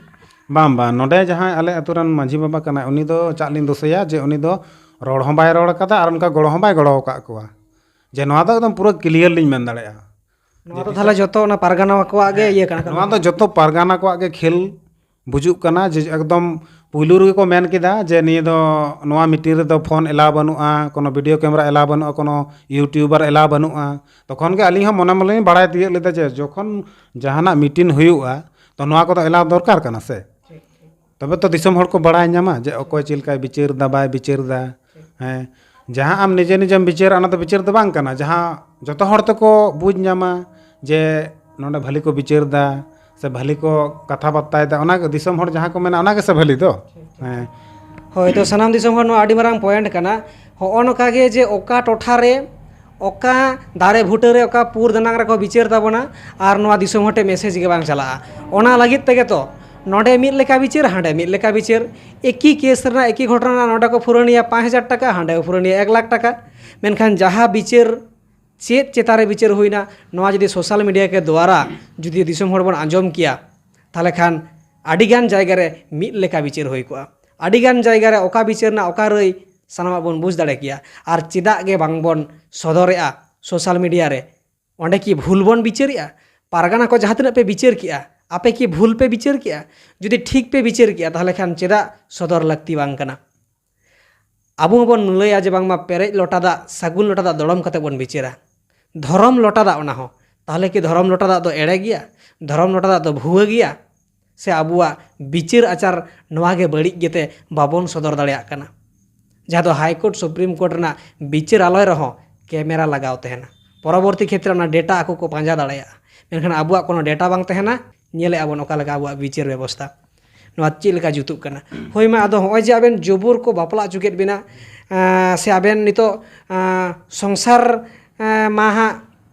ᱵᱟᱝ, ᱵᱟᱝ, ᱱᱚᱰᱮ ᱡᱟᱦᱟᱸᱭ ᱟᱞᱮ ᱟᱹᱛᱩ ᱨᱮᱱ ᱢᱟᱹᱡᱷᱤ ᱵᱟᱵᱟ ᱠᱟᱱᱟᱭ, ᱩᱱᱤ ᱫᱚ ᱪᱟᱜ ᱞᱤᱧ ᱫᱳᱥᱮᱭᱟ ᱡᱮ ᱩᱱᱤ ᱫᱚ ᱨᱚᱲ ᱦᱚᱸ ᱵᱟᱭ ᱨᱚᱲ ᱠᱟᱫᱟ ᱟᱨ ᱚᱱᱠᱟ ᱜᱚᱲᱚ ᱦᱚᱸ ᱵᱟᱭ ᱜᱚᱲᱚ ᱟᱠᱟᱫ ᱠᱚᱣᱟ᱾ ᱡᱮ ᱱᱚᱣᱟ ᱫᱚ ᱮᱠᱫᱚᱢ ᱯᱩᱨᱟᱹ ᱠᱞᱤᱭᱟᱨ ᱞᱤᱧ ᱢᱮᱱ ᱫᱟᱲᱮᱭᱟᱜᱼᱟ᱾ ᱱᱚᱣᱟ ᱫᱚ ᱛᱟᱦᱚᱞᱮ ᱡᱚᱛᱚ ᱚᱱᱟ ᱯᱟᱨᱜᱟᱱᱟ ᱠᱚᱣᱟᱜ ᱜᱮ ᱤᱭᱟᱹ ᱠᱟᱱᱟ, ᱱᱚᱣᱟ ᱫᱚ ᱡᱚᱛᱚ ᱯᱟᱨᱜᱟᱱᱟ ᱠᱚᱣᱟᱜ ᱜᱮ ᱠᱷᱮᱞ ᱵᱩᱡᱩᱜ ᱠᱟᱱᱟ, ᱡᱮ ᱮᱠᱫᱚᱢ ᱯᱩᱭᱞᱩ ᱨᱮᱜᱮ ᱠᱚ ᱢᱮᱱ ᱠᱮᱫᱟ ᱡᱮ ᱱᱤᱭᱟᱹ ᱫᱚ, ᱱᱚᱣᱟ ᱢᱤᱴᱤᱝ ᱨᱮᱫᱚ ᱯᱷᱳᱱ ᱮᱞᱟᱣ ᱵᱟᱹᱱᱩᱜᱼᱟ, ᱠᱳᱱᱳ ᱵᱷᱤᱰᱤᱭᱳ ᱠᱮᱢᱮᱨᱟ ᱮᱞᱟᱣ ᱵᱟᱹᱱᱩᱜᱼᱟ, ᱠᱳᱱᱳ ᱤᱭᱩᱴᱤᱭᱩᱵᱟᱨ ᱮᱞᱟᱣ ᱵᱟᱹᱱᱩᱜᱼᱟ᱾ ᱛᱚᱠᱷᱚᱱ ᱜᱮ ᱟᱹᱞᱤᱧ ᱦᱚᱸ ᱢᱚᱱᱮ ᱢᱚᱱᱮ ᱞᱤᱧ ᱵᱟᱲᱟᱭ ᱛᱤᱭᱳᱜ ᱞᱮᱫᱟ ᱡᱮ ᱡᱚᱠᱷᱚᱱ ᱡᱟᱦᱟᱱᱟᱜ ᱢᱤᱴᱤᱝ ᱦᱩᱭᱩᱜᱼᱟ, ᱛᱚ ᱱᱚᱣᱟ ᱠᱚᱫᱚ ᱮᱞᱟᱣ ᱫᱚᱨᱠᱟᱨ ᱠᱟᱱᱟ ᱥᱮ? ᱛᱚᱵᱮ ᱛᱚ ᱫᱤᱥᱚᱢ ᱦᱚᱲ ᱠᱚ ᱵᱟᱲᱟᱭ ᱧᱟᱢᱟ ᱡᱮ ᱚᱠᱚᱭ ᱪᱮᱫ ᱞᱮᱠᱟᱭ ᱵᱤᱪᱟᱹᱨ ᱫᱟ, ᱵᱟᱭ ᱵᱤᱪᱟᱹᱨ ᱫᱟ᱾ ᱦᱮᱸ, ᱡᱟᱦᱟᱸ ᱟᱢ ᱱᱤᱡᱮ ᱱᱤᱡᱮᱢ ᱵᱤᱪᱟᱹᱨᱟ, ᱚᱱᱟ ᱫᱚ ᱵᱤᱪᱟᱹᱨ ᱫᱚ ᱵᱟᱝ ᱠᱟᱱᱟ᱾ ᱡᱟᱦᱟᱸ ᱡᱚᱛᱚ ᱦᱚᱲ ᱛᱮᱠᱚ ᱵᱩᱡᱽ ᱧᱟᱢᱟ ᱡᱮ ᱱᱚᱰᱮ ᱵᱷᱟᱹᱞᱤ ᱠᱚ ᱵᱤᱪᱟᱹᱨ ᱫᱟ ᱥᱮ ᱵᱷᱟᱹᱞᱤ ᱠᱚ ᱠᱟᱛᱷᱟ ᱵᱟᱨᱛᱟᱭ ᱫᱟ, ᱚᱱᱟ ᱜᱮ ᱫᱤᱥᱚᱢ ᱦᱚᱲ ᱡᱟᱦᱟᱸ ᱠᱚ ᱢᱮᱱᱟ, ᱚᱱᱟ ᱜᱮᱥᱮ ᱵᱷᱟᱹᱞᱤ ᱫᱚ᱾ ᱦᱮᱸ᱾ ᱦᱳᱭ, ᱛᱚ ᱥᱟᱱᱟᱢ ᱫᱤᱥᱚᱢ ᱦᱚᱲ, ᱱᱚᱣᱟ ᱟᱹᱰᱤ ᱢᱟᱨᱟᱝ ᱯᱚᱭᱮᱱᱴ ᱠᱟᱱᱟ᱾ ᱦᱚᱸᱜᱼᱚ ᱱᱚᱝᱠᱟ ᱜᱮ ᱡᱮ ᱚᱠᱟ ᱴᱚᱴᱷᱟ ᱨᱮ ᱚᱠᱟ ᱫᱟᱨᱮ ᱵᱩᱴᱟᱹ ᱨᱮ ᱚᱠᱟ ᱯᱩᱨ ᱫᱟᱱᱟᱝ ᱨᱮᱠᱚ ᱵᱤᱪᱟᱹᱨ ᱛᱟᱵᱚᱱᱟ ᱟᱨ ᱱᱚᱣᱟ ᱫᱤᱥᱚᱢ ᱦᱚᱲ ᱴᱷᱮᱱ ᱢᱮᱥᱮᱡᱽ ᱜᱮ ᱵᱟᱝ ᱪᱟᱞᱟᱜᱼᱟ᱾ ᱚᱱᱟ ᱞᱟᱹᱜᱤᱫ ᱛᱮᱜᱮ ᱛᱚ ᱱᱚᱰᱮ ᱢᱤᱫ ᱞᱮᱠᱟ ᱵᱤᱪᱟᱹᱨ, ᱦᱟᱸᱰᱮ ᱢᱤᱫ ᱞᱮᱠᱟ ᱵᱤᱪᱟᱹᱨ, ᱮᱠᱤ ᱠᱮᱥ ᱨᱮᱱᱟᱜ, ᱮᱠᱤ ᱜᱷᱚᱴᱚᱱᱟ ᱨᱮᱱᱟᱜ ᱱᱚᱰᱮ ᱠᱚ ᱯᱩᱨᱟᱹᱱᱤᱭᱟ ᱯᱟᱸᱪ ᱦᱟᱡᱟᱨ ᱴᱟᱠᱟ, ᱦᱟᱸᱰᱮ ᱠᱚ ᱯᱩᱨᱟᱹᱱᱤᱭᱟ ᱮᱠ ᱞᱟᱠᱷ ᱴᱟᱠᱟ᱾ ᱢᱮᱱᱠᱷᱟᱱ ᱡᱟᱦᱟᱸ ᱵᱤᱪᱟᱹᱨ ᱪᱮᱫ ᱪᱮᱛᱟᱱ ᱨᱮ ᱵᱤᱪᱟᱹᱨ ᱦᱩᱭᱱᱟ, ᱱᱚᱣᱟ ᱡᱩᱫᱤ ᱥᱳᱥᱟᱞ ᱢᱤᱰᱤᱭᱟ ᱠᱮ ᱫᱣᱟᱨᱟ ᱡᱩᱫᱤ ᱫᱤᱥᱚᱢ ᱦᱚᱲ ᱵᱚᱱ ᱟᱸᱡᱚᱢ ᱠᱮᱭᱟ, ᱛᱟᱦᱚᱞᱮ ᱠᱷᱟᱱ ᱟᱹᱰᱤᱜᱟᱱ ᱡᱟᱭᱜᱟ ᱨᱮ ᱢᱤᱫ ᱞᱮᱠᱟ ᱵᱤᱪᱟᱹᱨ ᱦᱩᱭ ᱠᱚᱜᱼᱟ᱾ ᱟᱹᱰᱤᱜᱟᱱ ᱡᱟᱭᱜᱟ ᱨᱮ ᱚᱠᱟ ᱵᱤᱪᱟᱹᱨ ᱨᱮᱱᱟᱜ ᱚᱠᱟ ᱨᱟᱹᱭ, ᱥᱟᱱᱟᱢᱟᱜ ᱵᱚᱱ ᱵᱩᱡᱽ ᱫᱟᱲᱮ ᱠᱮᱭᱟ᱾ ᱟᱨ ᱪᱮᱫᱟᱜ ᱜᱮ ᱵᱟᱝᱵᱚᱱ ᱥᱚᱫᱚᱨᱮᱜᱼᱟ ᱥᱳᱥᱟᱞ ᱢᱤᱰᱤᱭᱟ ᱨᱮ? ᱚᱸᱰᱮ ᱠᱤ ᱵᱷᱩᱞ ᱵᱚᱱ ᱵᱤᱪᱟᱹᱨᱮᱜᱼᱟ? ᱯᱟᱨᱜᱟᱱᱟ ᱠᱚ ᱡᱟᱦᱟᱸ ᱛᱤᱱᱟᱹᱜ ᱯᱮ ᱵᱤᱪᱟᱹᱨ ᱠᱮᱜᱼᱟ, ᱟᱯᱮ ᱠᱤ ᱵᱷᱩᱞ ᱯᱮ ᱵᱤᱪᱟᱹᱨ ᱠᱮᱜᱼᱟ? ᱡᱩᱫᱤ ᱴᱷᱤᱠ ᱯᱮ ᱵᱤᱪᱟᱹᱨ ᱠᱮᱜᱼᱟ, ᱛᱟᱦᱚᱞᱮ ᱠᱷᱟᱱ ᱪᱮᱫᱟᱜ ᱥᱚᱫᱚᱨ ᱞᱟᱹᱠᱛᱤ ᱵᱟᱝ ᱠᱟᱱᱟ? ᱟᱵᱚ ᱦᱚᱸᱵᱚᱱ ᱞᱟᱹᱭᱟ ᱡᱮ ᱵᱟᱝᱢᱟ ᱯᱮᱨᱮᱡ ᱞᱚᱴᱟ ᱫᱟᱜ ᱥᱟᱹᱜᱩᱱ ᱞᱚᱴᱟ ᱫᱟᱜ ᱫᱚᱲᱚᱢ ᱠᱟᱛᱮ ᱵᱚᱱ ᱵᱤᱪᱟᱹᱨᱟ᱾ ᱫᱷᱚᱨᱚᱢ ᱞᱚᱴᱟ ᱫᱟᱜ ᱚᱱᱟ ᱦᱚᱸ᱾ ᱛᱟᱦᱚᱞᱮ ᱠᱤ ᱫᱷᱚᱨᱚᱢ ᱞᱚᱴᱟ ᱫᱟᱜ ᱫᱚ ᱮᱲᱮ ᱜᱮᱭᱟ? ᱫᱷᱚᱨᱚᱢ ᱞᱚᱴᱟ ᱫᱟᱜ ᱫᱚ ᱵᱷᱩᱣᱟᱹ ᱜᱮᱭᱟ? ᱥᱮ ᱟᱵᱚᱣᱟᱜ ᱵᱤᱪᱟᱹᱨ ᱟᱪᱟᱨ ᱱᱚᱣᱟ ᱜᱮ ᱵᱟᱹᱲᱤᱡ ᱜᱮᱛᱮ ᱵᱟᱵᱚᱱ ᱥᱚᱫᱚᱨ ᱫᱟᱲᱮᱭᱟᱜ ᱠᱟᱱᱟ? ᱡᱟᱦᱟᱸ ᱫᱚ ᱦᱟᱭ ᱠᱳᱨᱴ, ᱥᱩᱯᱨᱤᱢ ᱠᱳᱨᱴ ᱨᱮᱱᱟᱜ ᱵᱤᱪᱟᱹᱨ ᱟᱞᱚᱭ ᱨᱮᱦᱚᱸ ᱠᱮᱢᱮᱨᱟ ᱞᱟᱜᱟᱣ ᱛᱟᱦᱮᱱᱟ᱾ ᱯᱚᱨᱚᱵᱚᱨᱛᱤ ᱠᱷᱮᱛᱨᱮ ᱚᱱᱟ ᱰᱮᱴᱟ ᱟᱠᱚ ᱠᱚ ᱯᱟᱸᱡᱟ ᱫᱟᱲᱮᱭᱟᱜᱼᱟ᱾ ᱢᱮᱱᱠᱷᱟᱱ ᱟᱵᱚᱣᱟᱜ ᱠᱳᱱᱳ ᱰᱮᱴᱟ ᱵᱟᱝ ᱛᱟᱦᱮᱱᱟ, ᱧᱮᱞᱮᱫᱼᱟ ᱵᱚᱱ ᱚᱠᱟ ᱞᱮᱠᱟ ᱟᱵᱚᱣᱟᱜ ᱵᱤᱪᱟᱹᱨ ᱵᱮᱵᱚᱥᱛᱷᱟ, ᱱᱚᱣᱟ ᱪᱮᱫ ᱞᱮᱠᱟ ᱡᱩᱛᱩᱜ ᱠᱟᱱᱟ᱾ ᱦᱳᱭ ᱢᱟ, ᱟᱫᱚ ᱦᱚᱸᱜᱼᱚᱭ ᱡᱮ ᱟᱵᱮᱱ ᱡᱳᱵᱳᱨ ᱠᱚ ᱵᱟᱯᱞᱟ ᱦᱚᱪᱚ ᱠᱮᱫ ᱵᱮᱱᱟ, ᱟᱸ, ᱥᱮ ᱟᱵᱮᱱ ᱱᱤᱛᱚᱜ, ᱟᱸ, ᱥᱚᱝᱥᱟᱨ, ᱟᱸ, ᱢᱟ ᱦᱟᱸᱜ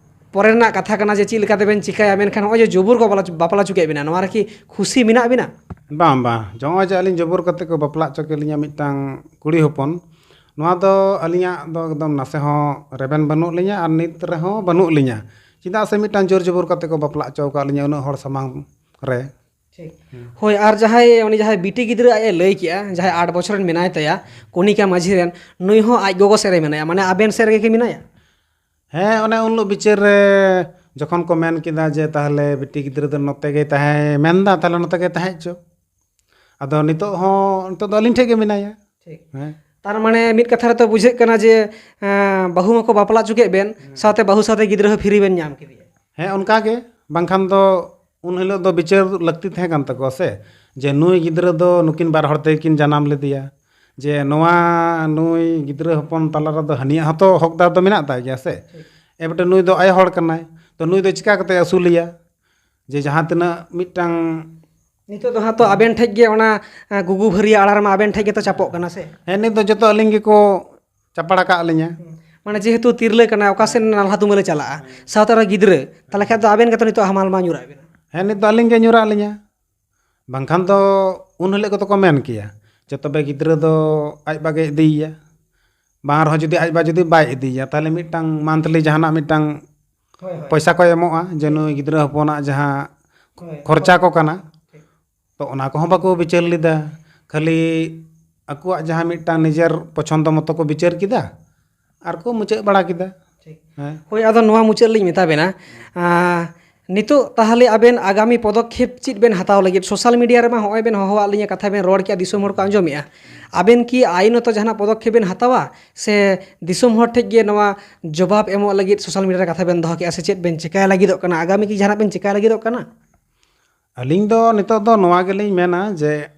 ᱯᱚᱨᱮ ᱨᱮᱱᱟᱜ ᱠᱟᱛᱷᱟ ᱠᱟᱱᱟ ᱡᱮ ᱪᱮᱫ ᱞᱮᱠᱟ ᱛᱮᱵᱮᱱ ᱪᱤᱠᱟᱹᱭᱟ, ᱢᱮᱱᱠᱷᱟᱱ ᱦᱚᱸᱜᱼᱚᱭ ᱡᱮ ᱡᱳᱵᱳᱨ ᱠᱚ ᱵᱟᱯᱞᱟ, ᱵᱟᱯᱞᱟ ᱦᱚᱪᱚ ᱠᱮᱫ ᱵᱮᱱᱟ, ᱱᱚᱣᱟ ᱨᱮᱠᱤ ᱠᱷᱩᱥᱤ ᱢᱮᱱᱟᱜ ᱵᱮᱱᱟ? ᱵᱟᱝ, ᱵᱟᱝ, ᱱᱚᱜᱼᱚᱭ ᱡᱮ ᱟᱹᱞᱤᱧ ᱡᱳᱵᱳᱨ ᱠᱟᱛᱮ ᱠᱚ ᱵᱟᱯᱞᱟ ᱦᱚᱪᱚ ᱠᱮᱫ ᱞᱤᱧᱟ ᱢᱤᱫᱴᱟᱝ ᱠᱩᱲᱤ ᱦᱚᱯᱚᱱ, ᱱᱚᱣᱟ ᱫᱚ ᱟᱹᱞᱤᱧᱟᱜ ᱫᱚ ᱮᱠᱫᱚᱢ ᱱᱟᱥᱮ ᱦᱚᱸ ᱨᱮᱵᱮᱱ ᱵᱟᱹᱱᱩᱜ ᱞᱤᱧᱟ ᱟᱨ ᱱᱤᱛ ᱨᱮᱦᱚᱸ ᱵᱟᱹᱱᱩᱜ ᱞᱤᱧᱟ᱾ ᱪᱮᱫᱟᱜ ᱥᱮ ᱢᱤᱫᱴᱟᱝ ᱡᱳᱨ ᱡᱳᱵᱳᱨ ᱠᱟᱛᱮ ᱠᱚ ᱵᱟᱯᱞᱟ ᱦᱚᱪᱚ ᱟᱠᱟᱫ ᱞᱤᱧᱟ ᱩᱱᱟᱹᱜ ᱦᱚᱲ ᱥᱟᱢᱟᱝ ᱨᱮ᱾ ᱴᱷᱤᱠ᱾ ᱦᱳᱭ, ᱟᱨ ᱡᱟᱦᱟᱸᱭ, ᱩᱱᱤ ᱡᱟᱦᱟᱸᱭ ᱵᱤᱴᱤ ᱜᱤᱫᱽᱨᱟᱹ ᱟᱡ ᱮ ᱞᱟᱹᱭ ᱠᱮᱜᱼᱟ, ᱡᱟᱦᱟᱸᱭ ᱟᱴ ᱵᱚᱪᱷᱚᱨ ᱨᱮᱱ ᱢᱮᱱᱟᱭ ᱛᱟᱭᱟ, ᱠᱚᱱᱤᱠᱟ ᱢᱟᱹᱡᱷᱤ ᱨᱮᱱ, ᱱᱩᱭ ᱦᱚᱸ ᱟᱡ ᱜᱚᱜᱚ ᱥᱮᱫ ᱨᱮ ᱢᱮᱱᱟᱭᱟ, ᱢᱟᱱᱮ ᱟᱵᱮᱱ ᱥᱮᱫ ᱨᱮᱜᱮ ᱠᱤ ᱢᱮᱱᱟᱭᱟ? ᱦᱮᱸ, ᱚᱱᱮ ᱩᱱ ᱦᱤᱞᱳᱜ ᱵᱤᱪᱟᱹᱨ ᱨᱮ ᱡᱚᱠᱷᱚᱱ ᱠᱚ ᱢᱮᱱ ᱠᱮᱫᱟ ᱡᱮ ᱛᱟᱦᱚᱞᱮ ᱵᱤᱴᱤ ᱜᱤᱫᱽᱨᱟᱹ ᱫᱚ ᱱᱚᱛᱮ ᱜᱮ ᱛᱟᱦᱮᱸᱭ ᱢᱮᱱᱫᱟ, ᱛᱟᱦᱚᱞᱮ ᱱᱚᱛᱮ ᱜᱮ ᱛᱟᱦᱮᱸ ᱦᱚᱪᱚ᱾ ᱟᱫᱚ ᱱᱤᱛᱚᱜ ᱦᱚᱸ, ᱱᱤᱛᱚᱜ ᱫᱚ ᱟᱹᱞᱤᱧ ᱴᱷᱮᱡ ᱜᱮ ᱢᱮᱱᱟᱭᱟ᱾ ᱴᱷᱤᱠ᱾ ᱦᱮᱸ᱾ ᱛᱟᱨ ᱢᱟᱱᱮ ᱢᱤᱫ ᱠᱟᱛᱷᱟ ᱨᱮᱛᱚ ᱵᱩᱡᱷᱟᱹᱜ ᱠᱟᱱᱟ ᱡᱮ ᱮᱸ, ᱵᱟᱹᱦᱩ ᱢᱟᱠᱚ ᱵᱟᱯᱞᱟ ᱦᱚᱪᱚ ᱠᱮᱫ ᱵᱮᱱ, ᱥᱟᱶᱛᱮ ᱵᱟᱹᱦᱩ ᱥᱟᱶᱛᱮ ᱜᱤᱫᱽᱨᱟᱹ ᱦᱚᱸ ᱯᱷᱤᱨᱤ ᱵᱮᱱ ᱧᱟᱢ ᱠᱮᱫᱮᱭᱟ᱾ ᱦᱮᱸ, ᱚᱱᱠᱟ ᱜᱮ᱾ ᱵᱟᱝᱠᱷᱟᱱ ᱫᱚ ᱩᱱ ᱦᱤᱞᱳᱜ ᱫᱚ ᱵᱤᱪᱟᱹᱨ ᱞᱟᱹᱠᱛᱤ ᱛᱟᱦᱮᱸ ᱠᱟᱱ ᱛᱟᱠᱚᱣᱟ ᱥᱮ, ᱡᱮ ᱱᱩᱭ ᱜᱤᱫᱽᱨᱟᱹ ᱫᱚ ᱱᱩᱠᱤᱱ ᱵᱟᱨ ᱦᱚᱲ ᱛᱮᱠᱤᱱ ᱡᱟᱱᱟᱢ ᱞᱮᱫᱮᱭᱟ, ᱡᱮ ᱱᱚᱣᱟ ᱱᱩᱭ ᱜᱤᱫᱽᱨᱟᱹ ᱦᱚᱯᱚᱱ ᱛᱟᱞᱟ ᱨᱮᱫᱚ ᱦᱟᱹᱱᱤᱭᱟᱜ ᱦᱚᱸᱛᱚ ᱦᱚᱠᱫᱟᱨ ᱫᱚ ᱢᱮᱱᱟᱜ ᱛᱟᱭ ᱜᱮᱭᱟ ᱥᱮ᱾ ᱮ ᱵᱮᱴᱟ, ᱱᱩᱭ ᱫᱚ ᱟᱭᱳ ᱦᱚᱲ ᱠᱟᱱᱟᱭ, ᱛᱚ ᱱᱩᱭ ᱫᱚ ᱪᱤᱠᱟ ᱠᱟᱛᱮ ᱟᱹᱥᱩᱞᱮᱭᱟ? ᱡᱮ ᱡᱟᱦᱟᱸ ᱛᱤᱱᱟᱹᱜ ᱢᱤᱫᱴᱟᱝ ᱱᱤᱛᱚᱜ ᱫᱚ ᱦᱟᱸᱜ ᱛᱚ ᱟᱵᱮᱱ ᱴᱷᱮᱡ ᱜᱮ ᱚᱱᱟ ᱮᱸ, ᱜᱩᱜᱩ ᱵᱷᱟᱹᱨᱤᱭᱟᱹ ᱟᱲᱟ ᱨᱮᱢᱟ ᱟᱵᱮᱱ ᱴᱷᱮᱡ ᱜᱮᱛᱚ ᱪᱟᱯᱚᱜ ᱠᱟᱱᱟ ᱥᱮ? ᱦᱮᱸ, ᱱᱤᱛ ᱫᱚ ᱡᱚᱛᱚ ᱟᱹᱞᱤᱧ ᱜᱮᱠᱚ ᱪᱟᱯᱟᱲ ᱟᱠᱟᱫ ᱞᱤᱧᱟ᱾ ᱢᱟᱱᱮ ᱡᱮᱦᱮᱛᱩ ᱛᱤᱨᱞᱟᱹ ᱠᱟᱱᱟᱭ, ᱚᱠᱟ ᱥᱮᱫ ᱱᱟᱞᱦᱟ ᱛᱩᱢᱟᱹᱞᱮ ᱪᱟᱞᱟᱜᱼᱟ, ᱥᱟᱶᱛᱮ ᱟᱨᱚ ᱜᱤᱫᱽᱨᱟᱹ, ᱛᱟᱦᱚᱞᱮ ᱠᱷᱟᱡ ᱫᱚ ᱟᱵᱮᱱ ᱜᱮᱛᱚ ᱱᱤᱛᱚᱜ ᱦᱟᱢᱟᱞ ᱢᱟ ᱧᱩᱨᱟᱜ ᱵᱮᱱᱟ᱾ ᱦᱮᱸ, ᱱᱤᱛ ᱫᱚ ᱟᱹᱞᱤᱧ ᱜᱮ ᱧᱩᱨᱟᱜ ᱞᱤᱧᱟ᱾ ᱵᱟᱝᱠᱷᱟᱱ ᱫᱚ ᱩᱱ ᱦᱤᱞᱳᱜ ᱜᱮᱛᱚ ᱠᱚ ᱢᱮᱱ ᱠᱮᱭᱟ ᱡᱮ ᱛᱚᱵᱮ ᱜᱤᱫᱽᱨᱟᱹ ᱫᱚ ᱟᱡ ᱵᱟᱵᱟᱜᱮ ᱤᱫᱤᱭᱮᱭᱟ, ᱵᱟᱝ ᱨᱮᱦᱚᱸ ᱡᱩᱫᱤ ᱟᱡ ᱵᱟᱵᱟ ᱡᱩᱫᱤ ᱵᱟᱭ ᱤᱫᱤᱭᱮᱭᱟ, ᱛᱟᱦᱚᱞᱮ ᱢᱤᱫᱴᱟᱝ ᱢᱟᱱᱛᱷᱞᱤ ᱡᱟᱦᱟᱱᱟᱜ ᱢᱤᱫᱴᱟᱝ ᱦᱳᱭ, ᱦᱳᱭ᱾ ᱯᱚᱭᱥᱟ ᱠᱚ ᱮᱢᱚᱜᱼᱟ, ᱡᱮ ᱱᱩᱭ ᱜᱤᱫᱽᱨᱟᱹ ᱦᱚᱯᱚᱱᱟᱜ ᱡᱟᱦᱟᱸ ᱦᱳᱭ᱾ ᱠᱷᱚᱨᱪᱟ ᱠᱚ ᱠᱟᱱᱟ, ᱴᱷᱤᱠ᱾ ᱛᱚ ᱚᱱᱟ ᱠᱚᱦᱚᱸ ᱵᱟᱠᱚ ᱵᱤᱪᱟᱹᱨ ᱞᱮᱫᱟ᱾ ᱠᱷᱟᱹᱞᱤ ᱟᱠᱚᱣᱟᱜ ᱡᱟᱦᱟᱸ ᱢᱤᱫᱴᱟᱝ ᱱᱤᱡᱮᱨ ᱯᱚᱪᱷᱚᱱᱫᱚ ᱢᱚᱛᱚ ᱠᱚ ᱵᱤᱪᱟᱹᱨ ᱠᱮᱫᱟ ᱟᱨ ᱠᱚ ᱢᱩᱪᱟᱹᱫ ᱵᱟᱲᱟ ᱠᱮᱫᱟ᱾ ᱴᱷᱤᱠ᱾ ᱦᱮᱸ᱾ ᱦᱳᱭ, ᱟᱫᱚ ᱱᱚᱣᱟ ᱢᱩᱪᱟᱹᱫ ᱞᱤᱧ ᱢᱮᱛᱟ ᱵᱮᱱᱟ, ᱟᱸ, ᱱᱤᱛᱚᱜ ᱛᱟᱦᱚᱞᱮ ᱟᱵᱮᱱ ᱟᱜᱟᱢᱤ ᱯᱚᱫᱚᱠᱷᱮᱯ ᱪᱮᱫ ᱵᱮᱱ ᱦᱟᱛᱟᱣ ᱞᱟᱹᱜᱤᱫ? ᱥᱳᱥᱟᱞ ᱢᱤᱰᱤᱭᱟ ᱨᱮᱢᱟ ᱦᱚᱸᱜᱼᱚᱭ ᱵᱮᱱ ᱦᱚᱦᱚᱣᱟᱫ ᱞᱤᱧᱟ, ᱠᱟᱛᱷᱟ ᱵᱮᱱ ᱨᱚᱲ ᱠᱮᱜᱼᱟ, ᱫᱤᱥᱚᱢ ᱦᱚᱲ ᱠᱚ ᱟᱸᱡᱚᱢᱮᱜᱼᱟ᱾ ᱟᱵᱮᱱ ᱠᱤ ᱟᱭᱤᱱᱚᱛᱚ ᱡᱟᱦᱟᱱᱟᱜ ᱯᱚᱫᱚᱠᱷᱮᱯ ᱵᱮᱱ ᱦᱟᱛᱟᱣᱟ, ᱥᱮ ᱫᱤᱥᱚᱢ ᱦᱚᱲ ᱴᱷᱮᱡ ᱜᱮ ᱱᱚᱣᱟ ᱡᱚᱵᱟᱵ ᱮᱢᱚᱜ ᱞᱟᱹᱜᱤᱫ ᱥᱳᱥᱟᱞ ᱢᱤᱰᱤᱭᱟ ᱨᱮ ᱠᱟᱛᱷᱟ ᱵᱮᱱ ᱫᱚᱦᱚ ᱠᱮᱜᱼᱟ, ᱥᱮ ᱪᱮᱫ ᱵᱮᱱ ᱪᱮᱠᱟᱭ ᱞᱟᱹᱜᱤᱫᱚᱜ ᱠᱟᱱᱟ? ᱟᱜᱟᱢᱤ ᱠᱤ ᱡᱟᱦᱟᱱᱟᱜ ᱵᱮᱱ ᱪᱮᱠᱟᱭ ᱞᱟᱹᱜᱤᱫᱚᱜ ᱠᱟᱱᱟ? ᱟᱹᱞᱤᱧ ᱫᱚ ᱱᱤᱛᱚᱜ ᱫᱚ ᱱᱚᱣᱟ ᱜᱮᱞᱤᱧ ᱢᱮᱱᱟ ᱡᱮ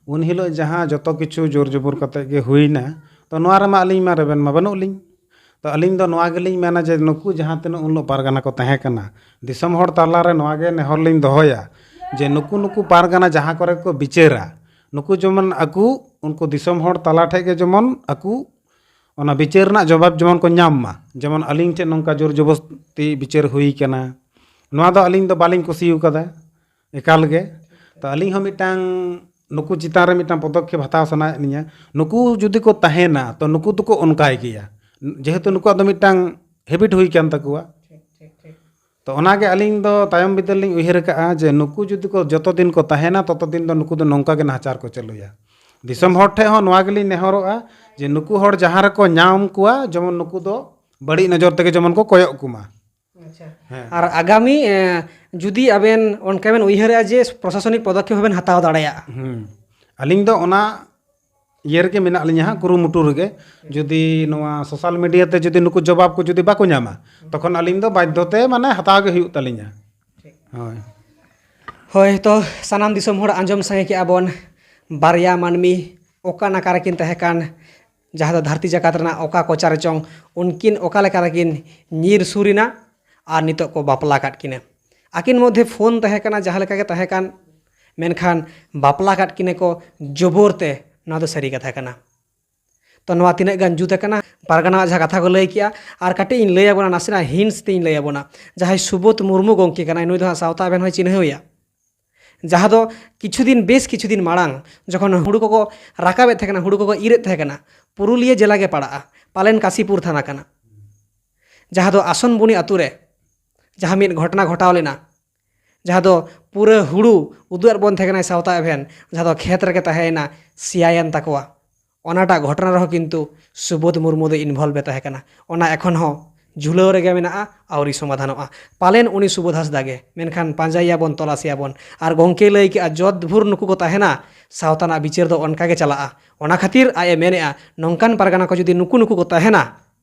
ᱩᱱ ᱦᱤᱞᱳᱜ ᱡᱟᱦᱟᱸ ᱡᱚᱛᱚ ᱠᱤᱪᱷᱩ ᱡᱳᱨ ᱡᱚᱵᱚᱨ ᱠᱟᱛᱮ ᱜᱮ ᱦᱩᱭᱱᱟ, ᱛᱚ ᱱᱚᱣᱟ ᱨᱮᱢᱟ ᱟᱹᱞᱤᱧ ᱢᱟ ᱨᱮᱵᱮᱱ ᱢᱟ ᱵᱟᱹᱱᱩᱜ ᱞᱤᱧ᱾ ᱛᱚ ᱟᱹᱞᱤᱧ ᱫᱚ ᱱᱚᱣᱟ ᱜᱮᱞᱤᱧ ᱢᱮᱱᱟ ᱡᱮ ᱱᱩᱠᱩ ᱡᱟᱦᱟᱸ ᱛᱤᱱᱟᱹᱜ ᱩᱱ ᱦᱤᱞᱳᱜ ᱯᱟᱨᱜᱟᱱᱟ ᱠᱚ ᱛᱟᱦᱮᱸ ᱠᱟᱱᱟ, ᱫᱤᱥᱚᱢ ᱦᱚᱲ ᱛᱟᱞᱟᱨᱮ ᱱᱚᱣᱟ ᱜᱮ ᱱᱮᱦᱚᱨ ᱞᱤᱧ ᱫᱚᱦᱚᱭᱟ ᱡᱮ ᱱᱩᱠᱩ, ᱱᱩᱠᱩ ᱯᱟᱨᱜᱟᱱᱟ ᱡᱟᱦᱟᱸ ᱠᱚᱨᱮ ᱠᱚ ᱵᱤᱪᱟᱹᱨᱟ, ᱱᱩᱠᱩ ᱡᱮᱢᱚᱱ ᱟᱠᱚ ᱩᱱᱠᱩ ᱫᱤᱥᱚᱢ ᱦᱚᱲ ᱛᱟᱞᱟ ᱴᱷᱮᱡ ᱜᱮ ᱡᱮᱢᱚᱱ ᱟᱠᱚ ᱚᱱᱟ ᱵᱤᱪᱟᱹᱨ ᱨᱮᱱᱟᱜ ᱡᱚᱵᱟᱵ ᱡᱮᱢᱚᱱ ᱠᱚ ᱧᱟᱢ ᱢᱟ᱾ ᱡᱮᱢᱚᱱ ᱟᱹᱞᱤᱧ ᱴᱷᱮᱱ ᱱᱚᱝᱠᱟ ᱡᱳᱨ ᱡᱚᱵᱚᱥᱛᱤ ᱵᱤᱪᱟᱹᱨ ᱦᱩᱭ ᱠᱟᱱᱟ, ᱱᱚᱣᱟ ᱫᱚ ᱟᱹᱞᱤᱧ ᱫᱚ ᱵᱟᱹᱞᱤᱧ ᱠᱩᱥᱤ ᱟᱠᱟᱫᱟ ᱮᱠᱟᱞ ᱜᱮ᱾ ᱛᱚ ᱟᱹᱞᱤᱧ ᱦᱚᱸ ᱢᱤᱫᱴᱟᱝ ᱱᱩᱠᱩ ᱪᱮᱛᱟᱱ ᱨᱮ ᱢᱤᱫᱴᱟᱝ ᱯᱚᱫᱚᱠᱷᱮᱯ ᱦᱟᱛᱟᱣ ᱥᱟᱱᱟᱭᱮᱫ ᱞᱤᱧᱟ᱾ ᱱᱩᱠᱩ ᱡᱩᱫᱤ ᱠᱚ ᱛᱟᱦᱮᱱᱟ, ᱛᱚ ᱱᱩᱠᱩ ᱫᱚᱠᱚ ᱚᱱᱠᱟᱭ ᱜᱮᱭᱟ, ᱡᱮᱦᱮᱛᱩ ᱱᱩᱠᱩᱣᱟᱜ ᱫᱚ ᱢᱤᱫᱴᱟᱝ ᱦᱮᱵᱤᱴ ᱦᱩᱭ ᱠᱟᱱ ᱛᱟᱠᱚᱣᱟ᱾ ᱛᱚ ᱚᱱᱟᱜᱮ ᱟᱹᱞᱤᱧ ᱫᱚ ᱛᱟᱭᱚᱢ ᱵᱤᱫᱟᱹᱞ ᱞᱤᱧ ᱩᱭᱦᱟᱹᱨ ᱟᱠᱟᱫᱼᱟ ᱡᱮ ᱱᱩᱠᱩ ᱡᱩᱫᱤ ᱠᱚ ᱡᱚᱛᱚ ᱫᱤᱱ ᱠᱚ ᱛᱟᱦᱮᱱᱟ, ᱛᱚᱛᱚ ᱫᱤᱱ ᱫᱚ ᱱᱩᱠᱩ ᱫᱚ ᱱᱚᱝᱠᱟ ᱜᱮ ᱱᱟᱦᱟᱪᱟᱨ ᱠᱚ ᱪᱟᱹᱞᱩᱭᱟ᱾ ᱫᱤᱥᱚᱢ ᱦᱚᱲ ᱴᱷᱮᱱ ᱦᱚᱸ ᱱᱚᱣᱟ ᱜᱮᱞᱤᱧ ᱱᱮᱦᱚᱨᱚᱜᱼᱟ ᱡᱮ ᱱᱩᱠᱩ ᱦᱚᱲ ᱡᱟᱦᱟᱸ ᱨᱮᱠᱚ ᱧᱟᱢ ᱠᱚᱣᱟ, ᱡᱮᱢᱚᱱ ᱱᱩᱠᱩ ᱫᱚ ᱵᱟᱹᱲᱤᱡ ᱱᱚᱡᱚᱨ ᱛᱮᱜᱮ ᱡᱮᱢᱚᱱ ᱠᱚ ᱠᱚᱭᱚᱜ ᱠᱚᱢᱟ᱾ ᱦᱮᱸ᱾ ᱟᱨ ᱟᱜᱟᱢᱤ, ᱮ, ᱡᱩᱫᱤ ᱟᱵᱮᱱ ᱚᱱᱠᱟ ᱵᱮᱱ ᱩᱭᱦᱟᱹᱨᱮᱜᱼᱟ ᱡᱮ ᱯᱨᱚᱥᱟᱥᱚᱱᱤᱠ ᱯᱚᱫᱚᱠᱷᱮᱯ ᱦᱚᱸᱵᱮᱱ ᱦᱟᱛᱟᱣ ᱫᱟᱲᱮᱭᱟᱜᱼᱟ? ᱦᱩᱸ᱾ ᱟᱹᱞᱤᱧ ᱫᱚ ᱚᱱᱟ ᱤᱭᱟᱹ ᱨᱮᱜᱮ ᱢᱮᱱᱟᱜ ᱞᱤᱧᱟ ᱦᱟᱸᱜ, ᱠᱩᱨᱩᱢᱩᱴᱩ ᱨᱮᱜᱮ᱾ ᱡᱩᱫᱤ ᱱᱚᱣᱟ social media ᱛᱮ ᱡᱩᱫᱤ ᱱᱩᱠᱩ ᱡᱚᱵᱟᱵ ᱠᱚ ᱡᱩᱫᱤ ᱵᱟᱠᱚ ᱧᱟᱢᱟ, ᱛᱚᱠᱷᱚᱱ ᱟᱹᱞᱤᱧ ᱫᱚ ᱵᱟᱫᱽᱫᱷᱚ ᱛᱮ ᱢᱟᱱᱮ ᱦᱟᱛᱟᱣ ᱜᱮ ᱦᱩᱭᱩᱜ ᱛᱟᱹᱞᱤᱧᱟ᱾ ᱦᱳᱭ᱾ ᱦᱳᱭ, ᱛᱚ ᱥᱟᱱᱟᱢ ᱫᱤᱥᱚᱢ ᱦᱚᱲ ᱟᱸᱡᱚᱢ ᱥᱟᱸᱜᱮ ᱠᱮᱜᱼᱟ ᱵᱚᱱ, ᱵᱟᱨᱭᱟ ᱢᱟᱹᱱᱢᱤ ᱚᱠᱟ ᱱᱟᱠᱟ ᱨᱮᱠᱤᱱ ᱛᱟᱦᱮᱸ ᱠᱟᱱ, ᱡᱟᱦᱟᱸ ᱫᱚ ᱫᱷᱟᱹᱨᱛᱤ ᱡᱟᱠᱟᱛ ᱨᱮᱱᱟᱜ ᱚᱠᱟ ᱠᱚᱪᱟ ᱨᱮᱪᱚᱝ, ᱩᱱᱠᱤᱱ ᱚᱠᱟ ᱞᱮᱠᱟ ᱨᱮᱠᱤᱱ ᱧᱤᱨ ᱥᱩᱨ ᱮᱱᱟ ᱟᱨ ᱱᱤᱛᱚᱜ ᱠᱚ ᱵᱟᱯᱞᱟ ᱠᱟᱫ ᱠᱤᱱᱟ᱾ ᱟᱹᱠᱤᱱ ᱢᱚᱫᱽᱫᱷᱮ ᱯᱷᱳᱱ ᱛᱟᱦᱮᱸ ᱠᱟᱱᱟ, ᱡᱟᱦᱟᱸ ᱞᱮᱠᱟ ᱜᱮ ᱛᱟᱦᱮᱸ ᱠᱟᱱ, ᱢᱮᱱᱠᱷᱟᱱ ᱵᱟᱯᱞᱟ ᱠᱟᱫ ᱠᱤᱱᱟ ᱠᱚ ᱡᱚᱵᱚᱨ ᱛᱮ, ᱱᱚᱣᱟ ᱫᱚ ᱥᱟᱹᱨᱤ ᱠᱟᱛᱷᱟ ᱠᱟᱱᱟ᱾ ᱛᱚ ᱱᱚᱣᱟ ᱛᱤᱱᱟᱹᱜ ᱜᱟᱱ ᱡᱩᱛ ᱟᱠᱟᱱᱟ, ᱯᱟᱨᱜᱟᱱᱟᱣᱟᱜ ᱡᱟᱦᱟᱸ ᱠᱟᱛᱷᱟ ᱠᱚ ᱞᱟᱹᱭ ᱠᱮᱜᱼᱟ, ᱟᱨ ᱠᱟᱹᱴᱤᱡ ᱤᱧ ᱞᱟᱹᱭ ᱟᱵᱚᱱᱟ, ᱱᱟᱥᱮᱱᱟᱜ hints ᱛᱮᱧ ᱞᱟᱹᱭ ᱟᱵᱚᱱᱟ᱾ ᱡᱟᱦᱟᱸᱭ ᱥᱩᱵᱳᱫᱷ ᱢᱩᱨᱢᱩ ᱜᱚᱢᱠᱮ ᱠᱟᱱᱟᱭ, ᱱᱩᱭ ᱫᱚ ᱦᱟᱸᱜ ᱥᱟᱶᱛᱟ ᱟᱵᱮᱱ ᱦᱚᱸᱭ ᱪᱤᱱᱦᱟᱹᱣᱮᱭᱟ᱾ ᱡᱟᱦᱟᱸ ᱫᱚ ᱠᱤᱪᱷᱩ ᱫᱤᱱ, ᱵᱮᱥ ᱠᱤᱪᱷᱩ ᱫᱤᱱ ᱢᱟᱲᱟᱝ ᱡᱚᱠᱷᱚᱱ ᱦᱩᱲᱩ ᱠᱚᱠᱚ ᱨᱟᱠᱟᱵᱮᱫ ᱛᱟᱦᱮᱸ ᱠᱟᱱᱟ, ᱦᱩᱲᱩ ᱠᱚᱠᱚ ᱤᱨᱮᱫ ᱛᱟᱦᱮᱸ ᱠᱟᱱᱟ, ᱯᱩᱨᱩᱞᱤᱭᱟᱹ ᱡᱮᱞᱟ ᱜᱮ ᱯᱟᱲᱟᱜᱼᱟ, ᱯᱟᱞᱮᱱ ᱠᱟᱥᱤᱯᱩᱨ ᱛᱷᱟᱱᱟ ᱠᱟᱱᱟ, ᱡᱟᱦᱟᱸ ᱫᱚ ᱟᱥᱚᱱᱵᱩᱱᱤ ᱟᱛᱩ ᱨᱮ ᱡᱟᱦᱟᱸ ᱢᱤᱫ ᱜᱷᱚᱴᱚᱱᱟ ᱜᱷᱚᱴᱟᱣ ᱞᱮᱱᱟ, ᱡᱟᱦᱟᱸ ᱫᱚ ᱯᱩᱨᱟᱹ ᱦᱩᱲᱩ ᱩᱫᱩᱜ ᱟᱫ ᱵᱚᱱ ᱛᱟᱦᱮᱸ ᱠᱟᱱᱟᱭ ᱥᱟᱶᱛᱟ ᱟᱵᱷᱮᱱ, ᱡᱟᱦᱟᱸ ᱫᱚ ᱠᱷᱮᱛ ᱨᱮᱜᱮ ᱛᱟᱦᱮᱸᱭᱮᱱᱟ, ᱥᱮᱭᱟᱭᱮᱱ ᱛᱟᱠᱚᱣᱟ᱾ ᱚᱱᱟᱴᱟᱜ ᱜᱷᱚᱴᱚᱱᱟ ᱨᱮᱦᱚᱸ ᱠᱤᱱᱛᱩ ᱥᱩᱵᱳᱫᱷ ᱢᱩᱨᱢᱩ ᱫᱚ involve ᱮ ᱛᱟᱦᱮᱸ ᱠᱟᱱᱟ᱾ ᱚᱱᱟ ᱮᱠᱷᱚᱱ ᱦᱚᱸ ᱡᱷᱩᱞᱟᱹᱣ ᱨᱮᱜᱮ ᱢᱮᱱᱟᱜᱼᱟ, ᱟᱹᱣᱨᱤ ᱥᱚᱢᱟᱫᱷᱟᱱᱚᱜᱼᱟ᱾ ᱯᱟᱞᱮᱱ ᱩᱱᱤ ᱥᱩᱵᱳᱫᱷ ᱦᱟᱸᱥᱫᱟ ᱜᱮ, ᱢᱮᱱᱠᱷᱟᱱ ᱯᱟᱸᱡᱟᱭᱮᱭᱟᱵᱚᱱ, ᱛᱚᱞᱟᱥᱮᱭᱟᱵᱚᱱ᱾ ᱟᱨ ᱜᱚᱢᱠᱮ ᱞᱟᱹᱭ ᱠᱮᱜᱼᱟ, ᱡᱚᱛ ᱵᱷᱳᱨ ᱱᱩᱠᱩ ᱠᱚ ᱛᱟᱦᱮᱱᱟ, ᱥᱟᱶᱛᱟ ᱨᱮᱱᱟᱜ ᱵᱤᱪᱟᱹᱨ ᱫᱚ ᱚᱱᱠᱟ ᱜᱮ ᱪᱟᱞᱟᱜᱼᱟ᱾ ᱚᱱᱟ ᱠᱷᱟᱹᱛᱤᱨ ᱟᱡ ᱮ ᱢᱮᱱᱮᱜᱼᱟ, ᱱᱚᱝᱠᱟᱱ ᱯᱟᱨᱜᱟᱱᱟ ᱠᱚ ᱡᱩᱫᱤ ᱱᱩᱠᱩ ᱱᱩᱠᱩ ᱠᱚ ᱛᱟᱦᱮᱱᱟ,